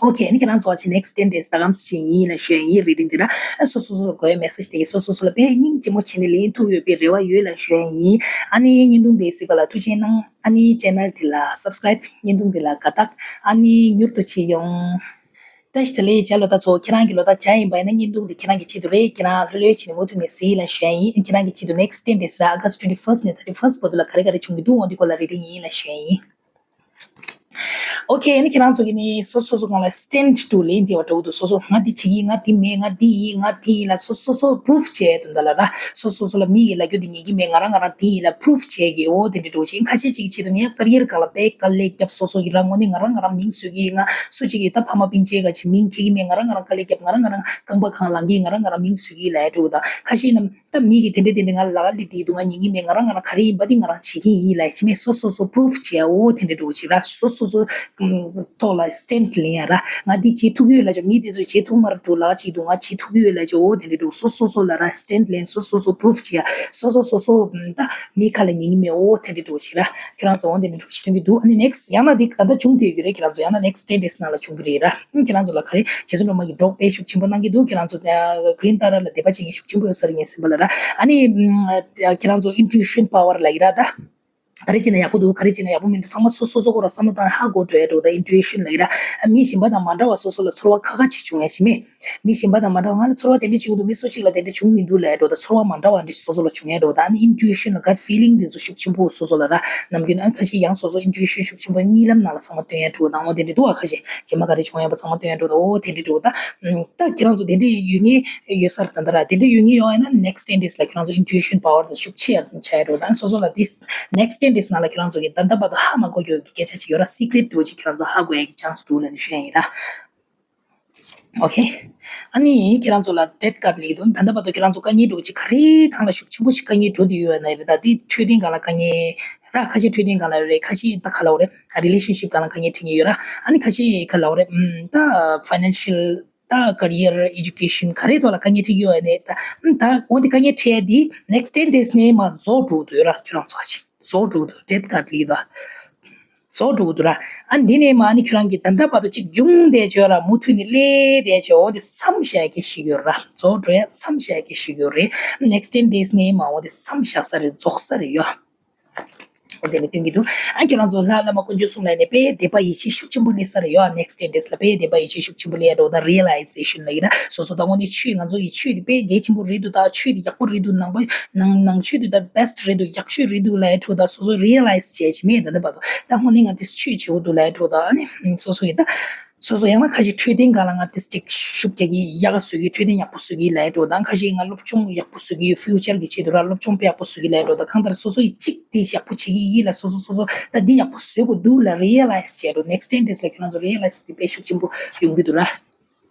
ཨོ་ཁེ། ཨ་ནི་ཁྱེད་རང་ཚོ་ཨ་ཅེ་ནེག་སི་ཊེན་ཌེས་ད་གམ་ཞིག་ཡིན་ལ་ཞུ་ཡ་ཡིན། རི་ཌིང་དེ་ར་སོ་སོ་སོ་སོ་དགོས་ཡ་མེ་སེ་ཇི་དེ་གི་སོ་སོ་སོ་ལ་དཔེ་སྙིང་རྗེ་མོ་བྱས་ནས་ལེན་ཐུབ་ཡོད་པའི་རེ་བ་ཡོད་ལ་ཞུ་ཡ་ཡིན། ཨ་ནི་བརྙན་ཐུང་དེ་གཟིགས་པ་ལ་ཐུགས་རྗེ་གནང་། ཨ་ནི་ཅེ་ནལ་དེ་ལ་སབ་སི་ཀ་རེབ། བརྙན་ཐུང་དེ་ལ་དགའ་རྟགས། ཨ་ནི་མྱུར་དུ་མཇལ་ཡོང་། བཀྲ་ཤིས་བདེ་ལེགས། ཇ་ལོ་ད་ཚོ་ཁྱེད་རང་གི་ལོ་ད་ཇ་ཡིན་པ་ཡིན་ན་བརྙན་ཐུང་དེ་ཁྱེད་རང་གི་ཆེད་དུ་རེད། ཁྱེད་རང་ལྷོད་ལྷོད་བྱས་ནས་མུ་མཐུད་ནས་གཟིགས་ལ་ཞུ་ཡ་ཡིན། ཁྱེད་རང་གི་ཆེད་དུ་ནེག་སི་ཊེན་ཌེས་ར་ཨ་ག་སི་ཊི་ཊུ་ཝེན་ཊི་ཕར་སི་ཊི་ནས་ཐར་ཊི་ཕར་སི་ཊི་བར་དུ་ལ་ག་རེ་ག་རེ་བྱུང་གི་འདུག་འོ་འདི་སྐོར་ལ་རི་ཌིང་ཡིན་ལ་ཞུ་ཡ་ཡིན། ཨོ་ཁེ། ཨ་ནི་ཁྱེད་རང་ཚོ་གིས་ནི་སོ་སོ་སོ་སྒང་ལ་སི་ཊེན་ཌི་ལེན་བསྡད་པ་འདྲ་བོ་འདུག་སོ་སོ་ང་འདི་བྱེད་ཀྱི་ཡིན། ང་འདི་མེད། ང་འདི་ཡིན། ང་འདི་ཡིན་ལ་སོ་སོ་སོ་པུ་རུབ་བྱས་དོན་དག་ལ་ར། སོ་སོ་སོ་ལ་མི་ཡིས་ལབ་རྒྱུ་འདི་ཉན་གྱི་མེད། ང་རང་ང་རང་འདི་ཡིན་ལ་པུ་རུབ་བྱས་ཀྱི། འོ་དེ་འདྲ་འདྲ་བོ་ཅིག་ཁ་ཤས་ཅིག་གི་ཆེད་དུ་ནི་ཡང་ཀ་རི་ཡར་སྒང་ལ་དཔེ་དཀའ་ལས་བརྒྱབ། སོ་སོ་ཡི་རང་ངོས་ནས་ང་རང་ང་རང་མིང་བཟོས་ཀྱི་ཡིན། ང་སུ་གཅིག་གིས་ད་ཕ་མ་སྤུན་མཆེད་ག་ཅིག་མིང་འཁྱེར་གྱི་མེད། ང་རང་ང་རང་དཀའ་ལས་བརྒྱབ། ང་རང་ང་རང་རྐང་པ་གང་ལངས་ཀྱི་ཡིན། ང་རང་ང་རང་མིང་བཟོས་ཀྱི་ཡིན་ལབ་ཡ་འདྲ་བོ་དང་། ཁ་ཤས་རྣམས་ད་མི་གིས་དེ་འདྲ་དེ་འདྲ་ང་ལ་ལག་ལི་དེ་འདུག་ང་ཉན་གྱི་མེད། ང་རང་ང་རང་ག་རེ་ཡིན་པ་དེ་ང་རང་བྱེད་ཀྱི་ཡིན་ལབ་ཡ་ཅིག་མེད། སོ་སོ་སོ་པུ་རུབ་བྱས། འོ་དེ་འདྲ་འདྲ་བོ་ཅིག་ར། སོ་སོ་སོ་ཐོག་ལ་སི་ཊེན་ཌི་ལེན་ཡ་ར། ང་འདི་བྱེད་ཐུབ་ཀྱི་ཡོད་ལབ་ཅིག་མི་དེ་ཚོས་བྱེད་ཐུབ་མ་རེད་འགྲོ་ལབ་ཅིག་འདུག་ང་བྱེད་ཐུབ་ཀྱི་ཡོད་ལབ་ཅིག་འོ་དེ་འདྲ་འདྲ་བོ་སོ་སོ་སོ་ལ་ར་སི་ཊེན་ཌི་ལེན། སོ་སོ་སོ་པུ་རུབ་བྱས་ཡ། སོ་སོ་སོ་སོ་ད་མི་ཁ་ལ་ཉན་གྱི་མེད། འོ་དེ་འདྲ་འདྲ་བོ་ཅིག་ར། ཁྱེད་རང་ཚོ་འོ་དེ་འདྲ་འདྲ་བོ་ཅིག་སྟོན་གྱི་འདུག་ཨ་ནི་ནེག་སི་ཊི་ཡང་ན་འདི་ད་ལྟ་བྱུང་བསྡད་ཡོད་ཀྱི་རེད། ཁྱེད་རང་ཚོ་ཡང་ན་ནེག་སི་ཊི་ཊེན་ཌེས་ནང་ལ་བྱུང་གི་རེད་ར། ཨ་ཁྱེད་རང་ཚོ་ལ་ག་རེ་རྗེ་བཙུན་སྒྲོལ་མ་གིས་གྲོགས་དཔེ་ཤུགས་ཆེན་པོ་གནང་གི་འདུག་ཁྱེད་རང་ཚོ་ཀུ་རིན་ཏཱ་ར་ལ་དད་པ་བྱེད་མཁན་ཤུགས་ཆེན་པོ་ཡོད་ས་རེད། ངའི་སེམས་པ་ལ་ར། ཨ་ནི་ཨམ་ཁྱེད་རང་ཚོ་ཨིན་ཊུ་ཨི་ཤན་པ་ཝར་ལབ་ཀྱི་ར་ད། ག་རེ་བྱས་ན་ཡག་པོ་འདུག་ག་རེ་བྱས་ན་ཡག་པོ་མི་འདུག་ཚང་མ་སོ་སོ་སོ་སྒང་ལ་བསམ་བློ་བཏང་ཧ་གོ་འགྲོ་ཡ་འདྲ་བོ་ད། ཨིན་ཊུ་ཨི་ཤན་ལབ་ཀྱི་ར། མི་གཞན་པ་དང་མ་འདྲ་བ་སོ་སོ་ལ་ཚོར་བ་ཁ་ཁ་ཅིག་བྱུང་ཡ་ཞིག་མེད། མི་གཞན་པ་དང་མ་འདྲ་བ། ང་ལ་ཚོར་བ་དེ་འདྲ་བྱུང་འདུག་མི་སུ་གཅིག་ལ་དེ་འདྲ་བྱུང་མི་འདུག་ལབ་ཡ་འདྲ་བོ་ད། ཚོར་བ་མ་འདྲ་བ་འདྲ་སོ་སོ་ལ་བྱུང་ཡ་འདྲ་བོ་ད། ཨ་ནི་ཨིན་ཊུ་ཨི་ཤན་ལ་ག་ཕི་ལིང་དེ་ཚོ་ཤུགས་ཆེན་པོ་སོ་སོ་ལ་ར། ནམ་རྒྱུན་ཨ་ཁ་ཤས་ཡང་སོ་སོ་ཨིན་ཊུ་ཨི་ཤན་ཤུགས་ཆེན་པོ་གཉིད་ལམ་ནང་ལ་ཚང་མ་སྟོན་ཡ་འདྲ་བོ་དང་འོ་དེ་འདྲ་འདུག་ཨ་ཁ་ཤས་རྗེས་མ་ག་རེ་བྱུང་ཡ་པ་ཚང་མ་སྟོན་ཡ་འདྲ་བོ་ད། འོ་དེ་འདྲ་འདྲ་བོ་ད། ད་ཁྱེད་རང་ཚོ་དེ་འདྲ་ཡོད་མཁན་ཡོད་ས་རེད་ད་ལྟ་ར། དེ་འདྲ་ཡོད་མཁན་ཡོད་ཡ་ན་ནེག་སི་ཊི་ཊེན་ཌེས་ལ་ཁྱེད་རང་ཚོ་ཨིན་ཊུ་ཨི་ཤན་པ་ཝར་དང་ཤུགས་ཆེ་ཡ་ཆགས་ཡ་འདྲ་བོ་ད། སོ་སོ་ལ་དེ་ནེག་སི་ཊི་ཊེན་ཌེས་ནང་ལ་ཁྱེད་རང་ཚོ་གི་ད་ལྟ་བར་དུ་ཧ་མ་གོ་རྒྱུ་གི་སྐད་ཆ་ཅིག་ཡོད་ར། སི་ཀི་རེཊ་འདྲ་བོ་ཅིག་ཁྱེད་རང་ཚོ་ཧ་གོ་ཡ་གི་ཆན་སི་འདུག་ལབ་ནས་ཞུ་ཡ་ཡིན་ར། ཨོ་ཁེ། ཨ་ནི་ཁྱེད་རང་ཚོ་ལ་ཌེ་བིཊ་ཀཱཌ་ལབ་ཀྱི་འདུག་ད་ལྟ་བར་དུ་ཁྱེད་རང་ཚོ་དཀའ་ངལ་འདྲ་བོ་ཅིག་ག་རེ་སྒང་ལ་ཤུགས་ཆེན་པོ་ཞིག་དཀའ་ངལ་འགྲོ་བསྡད་ཡོད་ན་རེད། ད་དེ་འཕྲོད་བསྟེན་སྒང་ལ་དཀའ་ངལ་ར། ཁ་ཤས་འཕྲོད་བསྟེན་སྒང་ལ་རེད། ཁ་ཤས་ད་ག་ལབ་དགོས་རེད། རི་ལེ་ཤན་ཤིབ་སྒང་ལ་དཀའ་ངལ་འཕྲད་མཁན་ཡོད་ར། ཨ་ནི་ཁ་ཤས་ག་ལབ་དགོས་རེད། ཨམ་ད་ཕའི་ནན་ཤལ་ད་ཀེ་རི་ཡར་ཨེ་ཇུ་ཀེ་ཤན་ག་རེ་ཐོག་ལ་དཀའ་ངལ་འཕྲད་ཀྱི་ཡོད་ནས་ད་ཨམ་ད་འོ་དེ་དཀའ་ངལ་འཕྲད་ཡ་དེ་ནེག་སི་ཊི་ཊེན་ཌེས་ནས་མར་རྫོགས་འགྲོ་གི་འདུག་ཡོད་ར། ཁྱོད་རང་ཚོ་ཁ་ཅིག་རྫོགས་འགྲོ་གི་འདུག་ཌེ་བིཊ་ཀཱཌ་ལབ་ཀྱི་འདུག་རྫོགས་འགྲོ་གི་འདུག་ར། ཨ་འདི་ནས་མར་ནི་ཁྱོད་རང་གི་ད་ལྟ་བར་དུ་ཅིག་བྱུང་བསྡད་ཡོད་ར། མུ་མཐུད་ནས་སླེབས་བསྡད་ཡོད། འོ་དེ་མཚམས་བཞག་ཡ་གི་ཞིག་ཡོད་ར། རྫོགས་འགྲོ་ཡ་མཚམས་བཞག་ཡ་གི་ཞིག་ཡོད་རེད། ནེག་སི་ཊི་ཊེན་ཌེས་ནས་མར་འོ་དེ་མཚམས་བཞག་ས་རེད། རྫོགས་ས་རེད་ཡོད། འོ་དེ་ནི་སྟོན་གྱི་འདུག་ཨ་ཁྱོད་རང་ཚོ་ལྷ་བླ་མ་དཀོན་མཆོག་གསུམ་ལ་ནི་དཔེ་དད་པ་ཡིད་ཆེས་ཤུགས་ཆེན་པོ་སླེབས་ས་རེད་ཡོད། next ten days ལ་དཔེ་དད་པ་ཡིད་ཆེས་ཤུགས་ཆེན་པོ་སླེབས་ཡ་འགྲོ་ད་realization ལ་ཡིན་ན་སོ་སོ་ད་དངོས་གནས་ཆོས་ང་ཚོ་ཡི་ཆོས་དེ་དཔེ་གལ་ཆེན་པོ་རེད་འདུག་ད་ཆོས་དེ་ཡག་པོ་རེད་འདུག་ནང་པ་ནང་ནང་ཆོས་དེ་ད་best རེད་འདུག་ཡག་ཤོས་རེད་འདུག་ལ་ཡ་འགྲོ་ད་སོ་སོ་realize བྱས་བྱས་མེད་ད་ད་བར་དུ་ད་དངོས་གནས་ང་དེ་ཆོས་བྱེད་དགོས་འདུག་ལ་ཡ་འགྲོ་ད་ཨ་ནི་སོ་སོ་ཡི་ད། སོ་སོ་ཡང་ན་ཁ་ཤས་འཕྲོད་བསྟེན་སྒང་ལ་ང་ཏིས་ཅིག་ཤུགས་རྒྱག་གི་ཡག་ག་བཟོ་གི་འཕྲོད་བསྟེན་ཡག་པོ་བཟོ་གི་ལབ་འགྲོ་དང་ཁ་ཤས་ང་སློབ་སྦྱོང་ཡག་པོ་བཟོ་གི་future གི་ཆེད་དུ་ར་སློབ་སྦྱོང་དཔེ་ཡག་པོ་བཟོ་གི་ལབ་འགྲོ་དང་གང་ལྟར་སོ་སོ་ཡི་གཅིག་ཏིས་ཡག་པོ་བྱེད་ཀྱི་ཡིན་ལ་སོ་སོ་སོ་སོ་ད་འདི་ཡག་པོ་བཟོ་དགོས་འདུག་ལ་realize བྱས་འགྲོ་next ten days ལ་ཁྱེད་རང་ཚོ་realize དེ་དཔེ་ཤུགས་ཆེན་པོ་ཡོང་གི་འདུག་ར།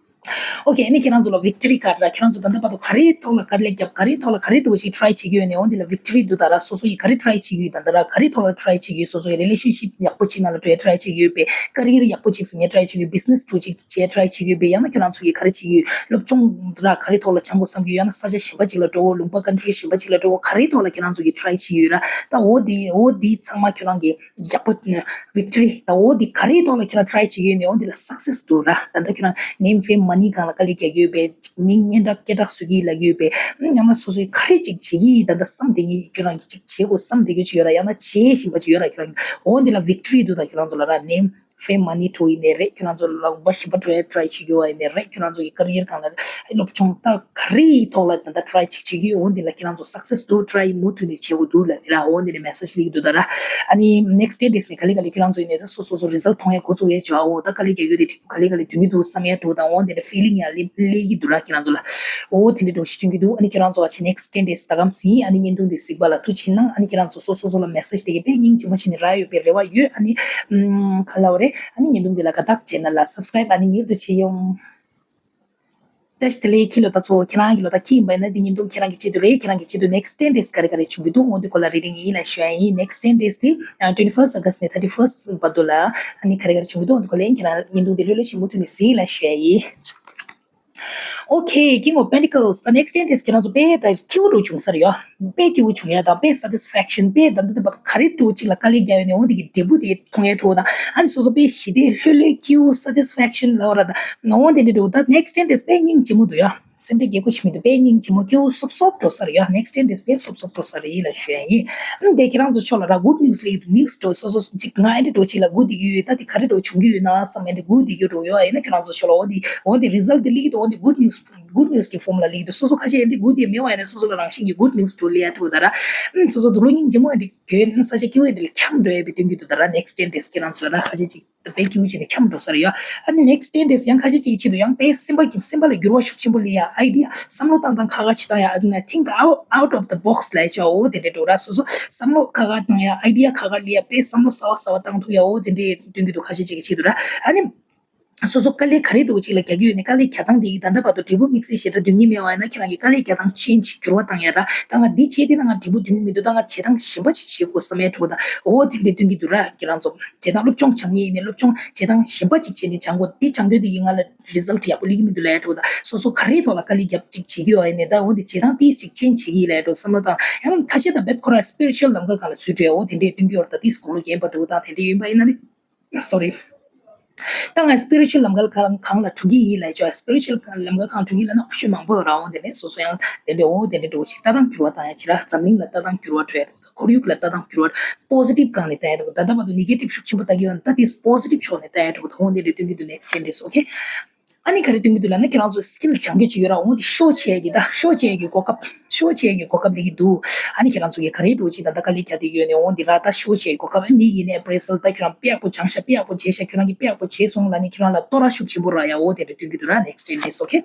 Okay ཨ་ནི་ཁྱེད་རང་ཚོ་ལ་victory card ར་ཁྱེད་རང་ཚོ་ད་ལྟ་བར་དུ་ག་རེའི་ཐོག་ལ་དཀའ་ལས་བརྒྱབ་ག་རེའི་ཐོག་ལ་ག་རེ་འགྲོ་ཞིག་try བྱེད་ཀྱི་ཡོད་ནས་འོན་ཏེ་ལ་victory འདུག་ད་ར་སོ་སོ་ཡི་ག་རེ་try བྱེད་ཀྱི་ཡོད་ད་ད་ར་ག་རེའི་ཐོག་ལ་try བྱེད་ཀྱི་ཡོད་སོ་སོ་ཡི་relationship ཡག་པོ་ཅིག་ནང་ལ་འགྲོ་ཡ་try བྱེད་ཀྱི་ཡོད་པས། career ཡག་པོ་ཅིག་བཟོ་ཡ་try བྱེད་ཀྱི་ཡོད། business འགྲོ་ཅིག་བྱེད་try བྱེད་ཀྱི་ཡོད་པས། ཡང་ན་ཁྱོད་རང་ཚོ་གིས་ག་རེ་བྱེད་ཀྱི་ཡོད། སློབ་སྦྱོང་ར་ག་རེ་ཐོག་ལ་སྦྱང་དགོས་བསམ་གྱི་ཡོད། ཡང་ན་ས་ཆ་གཞན་པ་ཅིག་ལ་འགྲོ་འོ་ལུང་པ་country གཞན་པ་ཅིག་ལ་འགྲོ་འོ་ག་རེ་ཐོག་ལ་ཁྱེད་རང་ཚོ་གིས་try བྱེད་ཀྱི་ཡོད་ར། ད་འོ་དེ་འོ་དེ་ཚང་མ་ཁྱོད་རང་གིས་ཡག་པོ་victory ད་འོ་དེ་ག་རེ་ཐོག་ལ་ཁྱེད་རང་try བྱེད་ཀྱི་ཡོད་ནས་འོ་དེ་ལ་success འདུག་ར། ད་ལྟ་ཁྱོད་རང་name fame money སྒང་ལ་དཀའ་ལས་རྒྱག་གི་ཡོད་པས། མིང་སྙན་གྲགས་སྐད་གྲགས་བཟོ་གི་ལབ་ཀྱི་ཡོད་པས། ཡང་ན་སོ་སོའི་ག་རེ་ཅིག་བྱེད་ཀྱི་ཡིན་ད་ལྟ་བསམ་བསྡད་ཀྱི་ཁྱོད་རང་གིས་ཅིག་བྱེད་དགོས་བསམ་བསྡད་ཀྱི་ཅིག་ཡོད་ར། ཡང་ན་བྱེད་བཞིན་པ་ཅིག་ཡོད་ར། ཁྱོད་རང་གིས་འོ་འདི་ལ་victory འདུག་ད་ཁྱོད་རང་ཚོ་ལ་ར་name fame money འགྲོ་ཡིན་ནའི་རེད། ཁྱོད་རང་ཚོ་ལ་ལུང་པ་གཞན་པ་འགྲོ་ཡ་try བྱེད་རྒྱུ་བ་ཡིན་ནའི་རེད། ཁྱོད་རང་ཚོ་གི་career སྒང་ལ་རེད། སློབ་སྦྱོང་ད་ག་རེ་ཡི་ཐོག་ལ་ད་ལྟ་try བྱེད་བྱེད་ཀྱི་འོ་འདི་ལ་ཁྱེད་རང་ཚོ་success འདུག try མུ་མཐུད་ནས་བྱེད་དགོས་འདུག་ལབ་དེ་ར་འོ་འདི་ནས་message སླེབས་ཀྱི་འདུག་ད་ར། ཨ་ནི་next ten days ནས་ག་ལེ་ག་ལེ་ཁྱོད་རང་ཚོ་ཡིན་ནའི་ད་སོ་སོ་སོ་result མཐོང་ཡ་འགོ་བཙུགས་ཡ་བྱ་འོ་ད་ག་ལེ་ག་ཡོད་དེ། ག་ལེ་ག་ལེ་དོན་གྱི་འདུག་བསམ་ཡ་འགྲོ་དང་འོ་དེ་འདྲ་feeling ཡང་སླེབས་སླེབས་ཀྱི་འདུག་ར། ཁྱེད་རང་ཚོ་ལ་འོ་དེ་འདྲ་འགྲོ་ཞིག་དོན་གྱི་འདུག་ཨ་ནི་ཁྱེད་རང་ཚོ་བ་ཆེ་next ten days ད་གམ་སྲིད། ཨ་ནི་བརྙན་ཐུང་འདི་གཟིགས་པ་ལ་ཐུགས་ཆེ་གནང་། ཨ་ནི་ཁྱེད་རང་ཚོ་སོ་སོ་སོ་ལ་message དེ་གི་དཔེ་སྙིང་རྗེ་མོ་བྱས་ནས་རག་ཡོད་པའི་རེ་བ་ཡོད། ཨ་ནི་ཨམ་ག་ལ་བ་རེད། ཨ་ནི་བརྙན་ཐུང་འདི་ལ་དགའ་རྟགས་channel ལ་subscribe ཨ་ནི་མྱུར་དུ་བྱེད་ཡོང་། བཀྲ་ཤིས་བདེ་ལེགས། ཁྱི་ལོ་ད་ཚོ་ཁྱེད་རང་གི་ལོ་ད་ཁྱི་ཡིན་པ་ཡིན་ན་འདི་བརྙན་ཐུང་ཁྱེད་རང་གི་ཆེད་དུ་རེད། ཁྱེད་རང་གི་ཆེད་དུ་next ten days ག་རེ་ག་རེ་བྱུང་གི་འདུག་འོ་འདི་སྐོར་ལ་རེ་རེ་ངས་ཡིད་ལ་ཞུ་ཡ་ཡིན། next ten days དེ་twenty first August ནས thirty first བར་དུ་ལ་ཨ་ནི་ག་རེ་ག་རེ་བྱུང་གི་འདུག་འོ་འདི་སྐོར་ལ་ཡིན། ཁྱེད་རང་བརྙན་ཐུང་འདི་ལྷོད་ལྷོད་ཞིག་མུ་མཐུད་ནས་གཟིགས་ལ་ཞུ་ཡ་ཡིན། Okay, King of Pentacles. The next ten days ཁྱེད་རང་ཚོ་དཔེ་ད་སྐྱིད་པོ་འདྲ་བྱུང་ས་རེད་ཡ། དཔེ་སྐྱིད་པོ་བྱུང་ཡ་དང་དཔེ་satisfaction དཔེ་ད་འདི་ད་བར་ག་རེ་འདྲ་ཅིག་ལ་དཀའ་ལས་རྒྱག་ཡོད་ནས་འོ་འདི་གི་འབྲས་བུ་དེ་མཐོང་ཡ་འདྲ་དང་ཨ་ནི་སོ་སོ་དཔེ་ཞི་བདེ་ལྷོད་ལྷོད་སྐྱིད་པོ་satisfaction ལབ་ར་ད་འོ་འདི་འདྲ་འདྲ་ད་next ten days དཔེ་སྙིང་རྗེ་མོ་འདུག་ཡ། སེམས་པ་སྐྱིད་པོ་ཞིག་མི་འདུག་དཔེ་སྙིང་རྗེ་མོ་སྐྱིད་པོ་སོབ་སོབ་འགྲོ་ས་རེད་ཡ། next ten days དཔེ་སོབ་སོབ་འགྲོ་ས་རེད་ཡིན་ལ་ཞུ་ཡ་ཡིན། ཨ་ནི་དེ་ཁྱེད་རང་ཚོ་ཕྱོགས་ལ་ར་good news སླེབས་ཀྱི་འདུག news འགྲོ་སོ་སོ་ཅིག་ང་ཨེ་འདྲ་འགྲོ་ཅིག་ལ་good ཡོད་ད་དེ་ག་རེ་འགྲོ་བྱུང་གི་ཡོད་ན་བསམ་ཨེ་འདྲ་good ཡོད་འགྲོ་ཡོད་ཨ་ཡིན་ན་ཁྱེད་རང་ཚོ་ཕྱོགས་ལ་འོ་འདི་འོ་འདི་result དེ་སླེབས་ཀྱི་འདུག་འོ་འདི་good news good news གི་form ལ་སླེབས་ཀྱི་འདུག་སོ་སོ་ཁ་ཤས་ཨེ་འདྲ་good ཡོད་མེད་པ་ཡིན་ན་སོ་སོ་ལ་རང་བཞིན་གྱི་good news འགྲོ་སླེབས་ཡ་འགྲོ་ད་ར། ཨ་ནི་སོ་སོ་འདུག་ལོ་སྙིང་རྗེ་མོ་ཨེ་འདྲ་གྱོད་ན་ས་ཆ་སྐྱིད་པོ་ཨེ་འདྲ་ལ་འཁྱམ་འགྲོ་ཡ་བའི་དོན་གྱི་འདུག་ད་ར་next ten days ཁྱེད་རང་ཚོ་ལ་ར་ཁ་ཤས་ཅིག་དཔེ་སྐྱིད་པོ་བྱས་ནས་འཁྱམ་འགྲོ་ས་རེད་ཡ། ཨ་ནི་next ten days ཡང་ཁ་ཤས་ཅིག་གི་ཆེད་དུ་ཡང་དཔེ་སེམས་པ་གི་སེམས་པ་ལ་འགྱུར་བ་ཤུགས་ཆེན་པོ་སླེབས་ཡ་idea བསམ་བློ་བཏང་སྟངས་ཁག་ཁག་བྱེད་སྟངས་ཡ་ཨ་ནི་think out out of the box ལབ་ཡ་ཆ་འོ་དེ་འདྲ་འགྲོ་ར། སོ་སོ་བསམ་བློ་ཁག་ཁག་བཏང་ཡ་idea ཁག་ཁག་སླེབས་ཡ་དཔེ་བསམ་བློ་གསར་བ་གསར་བ་བཏང་ཐུབ་ཡ་འོ་དེ་འདྲའི་དོན་གྱི་འདུག་ཁ་ཤས་ཅིག་གི་ཆེད་དུ་ར། ཨ་ནི་སོ་སོ་དཀའ་ལས་ག་རེ་འདྲ་ཅིག་ལ་རྒྱག་གི་ཡོད་ནས་དཀའ་ལས་རྒྱག་སྟངས་དེ་ཡིས་ད་ལྟ་བར་དུ་འབྲས་བུ་དམིགས་བསལ་ཞེ་དྲག་འདོན་གྱི་མེད་པ་ཡིན་ན་ཁྱེད་རང་གིས་དཀའ་ལས་རྒྱག་སྟངས་change འགྱུར་བ་བཏང་ཡ་ར། ད་ང་འདི་བྱས་ཏེ་ན་ང་འབྲས་བུ་འདོན་གྱི་མི་འདུག་ད་ང་བྱེད་སྟངས་གཞན་པ་ཅིག་བྱེད་དགོས་བསམ་ཡ་འདྲ་བོ་དང་འོ་དེ་འདྲའི་དོན་གྱི་འདུག་ར། ཁྱེད་རང་ཚོ་བྱེད་སྟངས་སློབ་སྦྱོང་སྦྱང་མཁན་ཡིན་ནའི་སློབ་སྦྱོང་བྱེད་སྟངས་གཞན་པ་ཅིག་བྱས་ནས་སྦྱང་དགོས། འདི་སྦྱང་དུས་དེ་ཡིན་ང་ལ་result ཡག་པོ་སླེབས་ཀྱི་མི་འདུག་ལབ་ཡ་འདྲ་བོ་དང་སོ་སོ་ག་རེའི་ཐོག་ལ་དཀའ་ལས་རྒྱབ་ཅིག་བྱེད་ཀྱི་ཡོད་ཡིན་ནའི་ད་འོ་འདི་བྱེད་སྟངས་ཏིས་ཅིག་change བྱེད་ཀྱི་ཡིན་ལབ་ཡ་འདྲ་བོ་བསམ་བློ་བཏང་ཡང་ཁ་ཤས་ད་རྦད་ཁོ་ར་spiritual ལམ་ཁ་སྒང་ལ་ཚུད་འགྲོ་ཡ་འོ་དེ་འདྲའི་དོན་གྱི་འོ་ད་ཏིས་དགུང་ལོ་རྒན་པ་འདྲ་བོ་དང་དེ་འདྲའི་ཡིན་པ་ཡིན་ན་ནི། Sorry། ད་ང་spiritual ལམ་ཁ་གང་ལ་འགྲོ་གི་ཡིན་ལབ་ཆོག spiritual ལམ་ཁ་གང་འགྲོ་གི་ལབ་ན་ཨོ་ཤུ་མང་པོ་ཡོད་ར། འོ་དེ་ནས་སོ་སོ་ཡང་དེ་འདྲ་འོ་དེ་འདྲ་འགྲོ་ཞིག་ལྟ་སྟངས་འགྱུར་བ་བཏང་ཡ་ཅི་ར། འཛམ་གླིང་ལ་ལྟ་སྟངས་འགྱུར་བ་འགྲོ་ཡ་འགྲོ། ཁོར་ཡུག་ལ་ལྟ་སྟངས་འགྱུར་བ་positive སྒང་ནས་ལྟ་ཡ་འགྲོ། ད་ལྟ་བར་དུ་negative ཤུགས་ཆེན་པོ་ལྟ་གི་ཡོད་ན་ད་དེ་positive ཕྱོགས་ནས་ལྟ་ཡ་འགྲོ། འོ་དེ་འདྲ་སྟོན་གྱི་འདུག next ten days okay། ཨ་ནི་ག་རེ་སྟོན་གྱི་འདུག་ལབ་ན་ཁྱེད་རང་ཚོ་skill སྦྱང་རྒྱུ་ཅིག་ཡོད་ར། འོ་དེ་show བྱེད་ཀྱི་ད་show བྱེད་ཀྱི་གོ་སྐབས་show བྱེད་ཀྱི་གོ་སྐབས་སླེབས་ཀྱི་འདུག་ཨ་ནི་ཁྱེད་རང་ཚོ་གིས་ག་རེ་འགྲོ་ཅིག་ད་ལྟ་དཀའ་ལས་རྒྱག་བསྡད་ཡོད་ནས་འོ་འདི་ར་ད་show བྱེད་ཀྱི་གོ་སྐབས་ཨ་མི་ཡིན་ནའི་appraisal ད་ཁྱེད་རང་དཔེ་ཡག་པོ་སྦྱངས་ཤག་དཔེ་ཡག་པོ་བྱས་ཤག་ཁྱེད་རང་གིས་དཔེ་ཡག་པོ་བྱས་སོང་ལབ་ནས་ཁྱེད་རང་ལ་བསྟོད་ར་ཤུགས་ཆེན་པོ་རག་ཡ་འོ་དེ་འདྲ་སྟོན་གྱི་འདུག་ར། next ten days okay།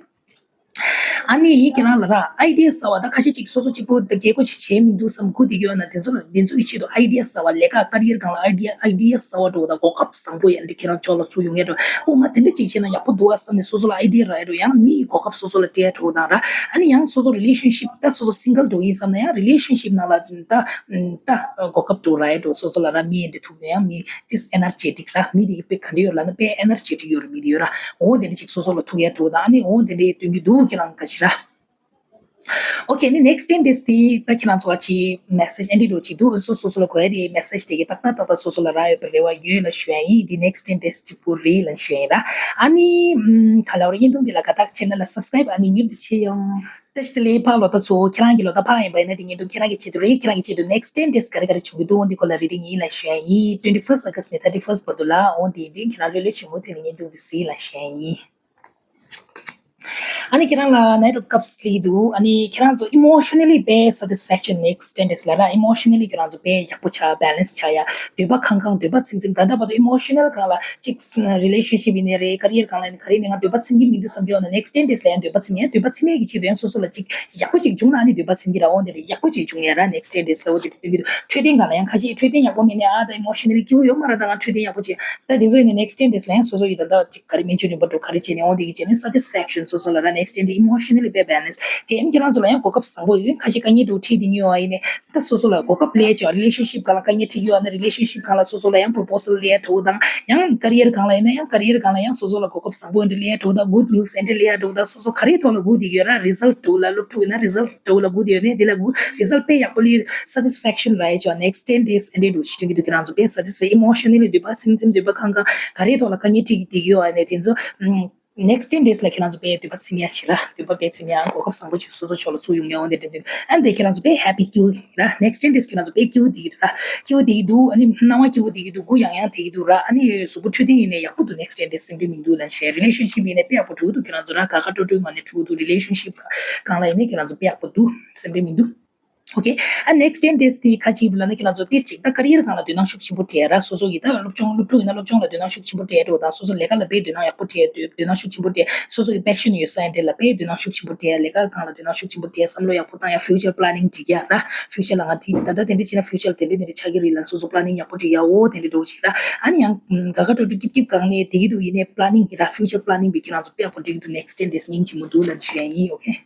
ཨ་ནི་ཡིན་ཁྱེད་རང་ལ་ར་idea གསར་བ་ད་ཁ་ཤས་ཅིག་སོ་སོ་གཅིག་པུ་ད་རྒྱལ་སྒོ་ཞིག་བྱས་མི་འདུག་བསམ་སྒུག་བསྡད་ཀྱི་ཡོད་ན་དེ་ཚོ་ལ་དེ་ཚོ་ཡི་ཆེད་དུ་idea གསར་བ་ལས་ཀ་career སྒང་ལ་idea idea གསར་བ་འགྲོ་བ་ད་གོ་སྐབས་བཟང་པོ་ཡང་འདི་ཁྱེད་རང་ཕྱོགས་ལ་ཚུར་ཡོང་ཡ་འགྲོ། ཨོ་ང་དེ་འདྲ་ཅིག་བྱས་ན་ཡག་པོ་འདུག་ཨ་བསམ་ནས་སོ་སོ་ལ་idea རག་ཡ་འགྲོ། ཡང་ན་མི་ཡི་གོ་སྐབས་སོ་སོ་ལ་སྤྲད་ཡ་འགྲོ་དང་ར། ཨ་ནི་ཡང་སོ་སོ་relationship ད་སོ་སོ་single འགྲོ་ཡིན་བསམ་ན་ཡང་relationship ནང་ལ་ད་ད་གོ་སྐབས་འགྲོ་རག་ཡ་འགྲོ། སོ་སོ་ལ་ར་མི་ཡི་འདི་ཐུག་ན་ཡང་མི་ཏིས་energetic ར། མི་དེ་གི་དཔེ་ག་འདྲ་ཡོད་ལབ་ན་དཔེ་energetic ཡོད་ར། མི་དེ་ཡོད་ར། འོ་དེ་འདྲ་ཅིག་སོ་སོ་ལ་ཐུག་ཡ་འགྲོ་དང་ཨ་ནི་འོ་དེ་འདྲའི་སྟོན་གྱི་འདུག་ཁྱེད་རང་ག་ཅི་ར། Okay, ནི་next ten days དེ་ད་ཁྱེད་རང་ཚོ་ཅིག་message ཨེ་འདྲ་འདྲ་ཅིག་འདུག་སོ་སོ་སོ་ལ་གོ་ཡ་དེ་message དེ་གི་ཏག་ཏག་ཏག་ཏག་སོ་སོ་ལ་རག་ཡོད་པའི་རེ་བ་ཡོད་ལ་ཞུ་ཡ་ཡིན། དེ་next ten days གཅིག་པུ་རེད་ལ་ཞུ་ཡ་ཡིན་ར། ཨ་ནི་ཨམ་ག་ལ་བར་བརྙན་ཐུང་འདི་ལ་དགའ་ཐག་channel ལ་subscribe ཨ་ནི་མྱུར་དུ་བྱེད་ཡོང་། བཀྲ་ཤིས་བདེ་ལེགས་ཕག་ལོ་ད་ཚོ། ཁྱེད་རང་གི་ལོ་ད་ཕག་ཡིན་པ་ཡིན་ན་དེ་བརྙན་ཐུང་ཁྱེད་རང་གི་ཆེད་དུ་རེད། ཁྱེད་རང་གི་ཆེད་དུ་next ten days ག་རེ་ག་རེ་བྱུང་གི་འདུག་འོ་འདི་སྐོར་ལ་reading ཡིན་ལ་ཞུ་ཡ་ཡིན། twenty first August ནས་thirty first བར་དུ་ལ་འོ་འདི་ཡིན་དུས་ཁྱེད་རང་ལྷོད་ལྷོད་བྱེད་མུ་མཐུད་ནས་བརྙན་ཐུང་འདི་གཟིགས་ལ་ཞུ་ཡ་ཡིན། ཨ་ནི་ཁྱེད་རང་ལ་Knight of Cups སླེབས་འདུག་ཨ་ནི་ཁྱེད་རང་ཚོ་emotionally དཔེ་satisfaction next ten days ལ་ར། emotionally ཁྱེད་རང་ཚོ་དཔེ་ཡག་པོ་ཆགས། balance ཆགས་ཡ། འདོད་པ་ཁེངས་ཁེངས། འདོད་པ་ཚིམ་ཚིམ། ད་ལྟ་བར་དུ་emotional སྒང་ལ་གཅིག་relationship ཡིན་ནའི་རེད། career སྒང་ལ་ཡིན་ནའི་ག་རེ་ཡིན་ནའི་ང་འདོད་པ་ཚིམ་གྱི་མི་འདུག་བསམ་གྱི་ཡོད་ན་next ten days ལ་ཡང་འདོད་པ་ཚིམ་ཡ། འདོད་པ་ཚིམ་ཡས་ཀྱི་ཆེད་དུ་ཡང་སོ་སོ་ལ་གཅིག་ཡག་པོ་གཅིག་བྱུང་ན་ཨ་ནི་འདོད་པ་ཚིམ་གྱི་ར། འོ་འདི་རེད། ཡག་པོ་གཅིག་བྱུང་ཡ་ར་next ten days ལ་འོ་འདི་རེད་སྟོན་གྱི་འདུག་འཕྲོད་བསྟེན་སྒང་ལ་ཡང་ཁ་ཤས་འཕྲོད་བསྟེན་ཡག་པོ་མེད་ནའི་ཨ་ད་emotionally སྐྱིད་པོ་ཡོད་མ་རེད། ད་ང་འཕྲོད་བསྟེན་ཡག་པོ་བྱས། ད་དེ་ཚོ་ཡིན་ནའི་next ten days ལ་ཡང་སོ་སོ་ཡི་ད་ལྟ་ཅིག་ག་རེ་སྨན་བཅོས་རིམ་པ་འགྲོ་ག་རེ་བྱས་ནས་འོང་དེ་གི་བྱས་ནས་satisfaction སོ་སོ་ལ་ར་next ten day emotionally དཔེ་balance དེ་ཡིན་ཁྱེད་རང་ཚོ་ལ་ཡང་གོ་སྐབས་བཟང་པོ་ཡིན། ཁ་ཤས་དཀའ་ངལ་འགྲོ་ཁྲིད་དེ་ཉོ་བ་ཡིན་ནའི་ད་སོ་སོ་ལ་གོ་སྐབས་ལས་ཆོག relationship སྒང་ལ་དཀའ་ངལ་ཁྲིད་ཡོད་ན་relationship སྒང་ལ་སོ་སོ་ལ་ཡང་proposal ལས་ཐུབ་དང་ཡང་career སྒང་ལ་ཡིན་ན་ཡང་career སྒང་ལ་ཡང་སོ་སོ་ལ་གོ་སྐབས་བཟང་པོ་འདི་ལས་ཐུབ་དང་good news འདི་ལས་ཐུབ་དང་སོ་སོ་ག་རེ་ཐོག་ལ་སྒུག་བསྡད་ཡོད་ར་result ཐོག་ལ་སློབ་ཕྲུག་ཡིན་ན་result ཐོག་ལ་སྒུག་བསྡད་ཡོད་ནའི་དེ་ལ་སྒུག result དཔེ་ཡག་པོ་ལས་satisfaction ར་ཡ་ཆོག next ten days and འདྲ་ཞིག་སྟོན་གྱི་འདུག་ཁྱེད་རང་ཚོ་དཔེ་satisfy emotionally འདོད་པ་ཚིམ་ཚིམ་འདོད་པ་ཁེངས་ཁེངས་ག་རེའི་ཐོག་ལ་དཀའ་ངལ་འཕྲད་ཀྱི་འདུག་ཡོད་ཨ་ནི་དེ་ཚོ་next ten days ལ་ཁྱེད་རང་ཚོ་དཔེ་འདོད་པ་ཚིམ་ཡ་ཞིག་ར་འདོད་པ་དཔེ་ཚིམ་ཡ་གོ་སྐབས་བཟང་པོ་ཅིག་སོ་སོ་ཕྱོགས་ལ་ཚུགས་ཡོང་ཡ་འོ་འདི་འདྲ་འདུག་ཨ་ནི་དེ་ཁྱེད་རང་ཚོ་དཔེ་happy སྐྱིད་པོ་ར་next ten days ཁྱེད་རང་ཚོ་དཔེ་སྐྱིད་པོ་བསྡད་ཀྱི་འདུག་ར་སྐྱིད་པོ་བསྡད་ཀྱི་འདུག་ཨ་ནི་སྣང་བ་སྐྱིད་པོ་བསྡད་ཀྱི་འདུག་སྒུག་ཡང་ཡང་བསྡད་ཀྱི་འདུག་ར་ཨ་ནི་གཟུགས་པོ་འཕྲོད་བསྟེན་ཡིན་ནའི་ཡག་པོ་འདུག next ten days སེམས་ཁྲལ་མི་འདུག་ལབ་བྱས་relationship ཡིན་ནའི་དཔེ་ཡག་པོ་འགྲོ་གི་འདུག་ཁྱེད་རང་ཚོ་ར་དགའ་དགའ་སྤྲོ་སྤྲོའི་ངང་ནས་འགྲོ་གི་འདུག relationship སྒང་ལ་ཡིན་ནའི་ཁྱེད་རང་ཚོ་དཔེ་ཡག་པོ་འདུག་སེམས་ཁྲལ་མི་འདུག Okay, and next ten days དེ་ཁ་ཅིག་འདི་ལ་ནི་ཁྱེད་རང་ཚོ་ཏིས་ཅིག་ད་career སྒང་ལ་དོ་སྣང་ཤུགས་ཆེན་པོ་སྤྲད་ར་སོ་སོ་གི་ད་སློབ་སྦྱོང་སློབ་ཕྲུག་ཡིན་ན་སློབ་སྦྱོང་ལ་དོ་སྣང་ཤུགས་ཆེན་པོ་སྤྲད་འགྲོ་དང་སོ་སོ་ལས་ཀ་ལ་དཔེ་དོ་སྣང་ཡག་པོ་སྤྲད་དོ་སྣང་ཤུགས་ཆེན་པོ་སྤྲད་སོ་སོ་གི་passion ཡོད་ས་ཡིན་དེ་ལ་དཔེ་དོ་སྣང་ཤུགས་ཆེན་པོ་སྤྲད་ལས་ཀ་སྒང་ལ་དོ་སྣང་ཤུགས་ཆེན་པོ་སྤྲད་བསམ་བློ་ཡག་པོ་བཏང་ཡ་future planning སྒྲིག་ཡ་ར་future ལ་ང་དེ་ད་ལྟ་དེ་འདྲ་བྱས་ན་future དེ་འདྲ་དེ་འདྲ་ཆགས་ཀྱི་རེད་ལ་སོ་སོ་planning ཡག་པོ་སྒྲིག་ཡ་འོ་དེ་འདྲ་འགྲོ་བྱེད་ར་ཨ་ནི་ཡང་དགའ་དགའ་སྤྲོ་སྤྲོ་སྐྱིད་སྐྱིད་སྒང་ནས་དེ་གི་འདུག་ཡིན་ནའི་planning ཡིན་ར་future planning བི་ཁྱེད་རང་ཚོ་དཔེ་ཡག་པོ་སྒྲིག་འདུག next ten days སྙིང་རྗེ་མོ་འདུག་ལབ་ཞུ་ཡ་ཡིན། Okay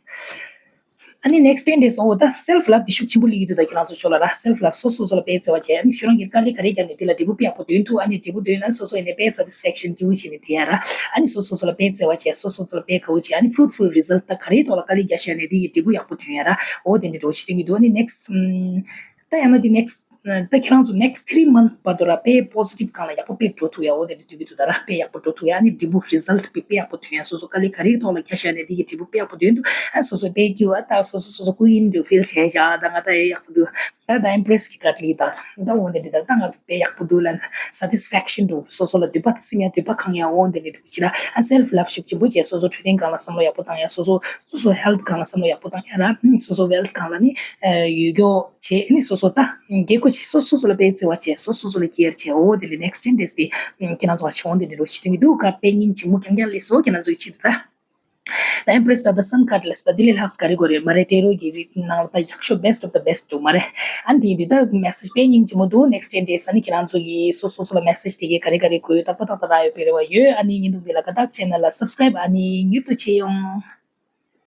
ཨ་ནི་next ten days འོ་ད་self love འདི་ཤུགས་ཆེན་པོ་སླེབས་ཀྱི་འདུག་ད་ཁྱེད་རང་ཚོ་ཕྱོགས་ལ་ར་self love སོ་སོ་སོ་ལ་དཔེ་བརྩེ་བ་བྱས་ཨ་ནི་ཁྱོད་རང་གིས་དཀའ་ལས་ག་རེ་བརྒྱབ་ནས་དེ་ལ་འབྲས་བུ་དཔེ་ཡག་པོ་ཐོན་ཐུབ་ཨ་ནི་འབྲས་བུ་ཐོན་ན་སོ་སོ་ཡིན་ནའི་དཔེ་satisfaction སྐྱིད་པོ་བྱས་ནས་བསྡད་ཡ་ར་ཨ་ནི་སོ་སོ་སོ་ལ་དཔེ་བརྩེ་བ་བྱས་སོ་སོ་སོ་ལ་དཔེ་དགའ་བོ་བྱས་ཨ་ནི་fruitful result ད་ག་རེའི་ཐོག་ལ་དཀའ་ལས་བརྒྱབ་བཞག་ནས་དེ་ཡི་འབྲས་བུ་ཡག་པོ་ཐོན་ཡ་ར་འོ་དེ་འདྲ་འགྲོ་ཞིག་ཐོན་གྱི་འདུག་ཨ་ནི་next ད་ཡང་ན་དེ་next ད་ཁྱེད་རང་ཚོ་next three month བར་དུ་ར་དཔེ་positive སྒང་ལ་ཡག་པོ་དཔེ་འགྲོ་ཐུབ་ཡ་འོ་དེ་འདྲ་འདུག་གི་འདུག་ད་ར་དཔེ་ཡག་པོ་འགྲོ་ཐུབ་ཡ་ཨ་ནི་འབྲས་བུ་result དཔེ་དཔེ་ཡག་པོ་ཐོན་ཡ་སོ་སོ་དཀའ་ལས་ག་རེའི་ཐོག་ལ་བརྒྱབ་བཞག་ནས་དེ་ཡི་འབྲས་བུ་དཔེ་ཡག་པོ་ཐོན་འདུག་ཨ་སོ་སོ་དཔེ་སྐྱིད་པ་ད་སོ་སོ་སོ་སོ་ཀུན་ཡིན་འདུག་feel བྱས་བཞག་ད་ང་ད་ཡ་ཡག་པོ་འདུག་ད་ད་impress གི་card ལི་ད་ད་འོ་དེ་འདྲ་ད་ད་ང་དཔེ་ཡག་པོ་འདུག་ལ་satisfaction འདུག་སོ་སོ་ལ་འདོད་པ་ཚིམ་ཡ་འདོད་པ་ཁེངས་ཡ་འོ་དེ་འདྲ་འདུག་ཅི་ལ་ཨ་self love ཤུགས་ཆེན་པོ་བྱས་སོ་སོ་འཕྲོད་བསྟེན་སྒང་ལ་བསམ་བློ་ཡག་པོ་བཏང་ཡ་སོ་སོ་སོ་སོ་health སྒང་ལ་བསམ་བློ་ཡག་པོ་བཏང་ཡ་ར་སོ་སོ་wealth སྒང་ལ་ནི་ཡོད་རྒྱུ་བྱས་ནི་སོ་སོ་ད་རྒྱལ་སྒོ་ཆེ་སོ་སོ་སོ་ལ་དཔེ་བརྩེ་བ་བྱས་སོ་སོ་སོ་ལ་care བྱས་འོ་དེ་ལས་next ten days དེ་ཁྱེད་རང་ཚོ་བ་ཆེ་འོ་དེ་འདྲ་རོ་ཞིག་དུས་མི་འདུག་ག་དཔེ་སྙིང་རྗེ་མོ་རྐྱང་རྐྱང་ལས་སོ་ཁྱེད་རང་ཚོའི་ཆེད་དུ་ར། ད་Empress ད་ད་Sun card ལས་ད་དེ་ལས་ལྷག་ག་རེ་དགོས་རེད་མ་རེད། Tarot གི་རིགས་ནང་ལ་ད་ཡག་ཤོས་best of the best འདུག་མ་རེད། ཨ་ནི་དེ་ཡིན་དུས་ད་message དཔེ་སྙིང་རྗེ་མོ་འདུག next ten days ཨ་ནི་ཁྱེད་རང་ཚོ་གི་སོ་སོ་སོ་ལ་message དེ་གའི་ག་རེ་ག་རེ་དགོས་ཡོད་ཏག་ཏག་ཏག་ཏག་རག་ཡོད་པའི་རེ་བ་ཡོད། ཨ་ནི་བརྙན་ཐུང་འདི་ལ་དགའ་ཐག་channel ལ་subscribe ཨ་ནི་མྱུར་དུ་བྱེད་ཡོང་།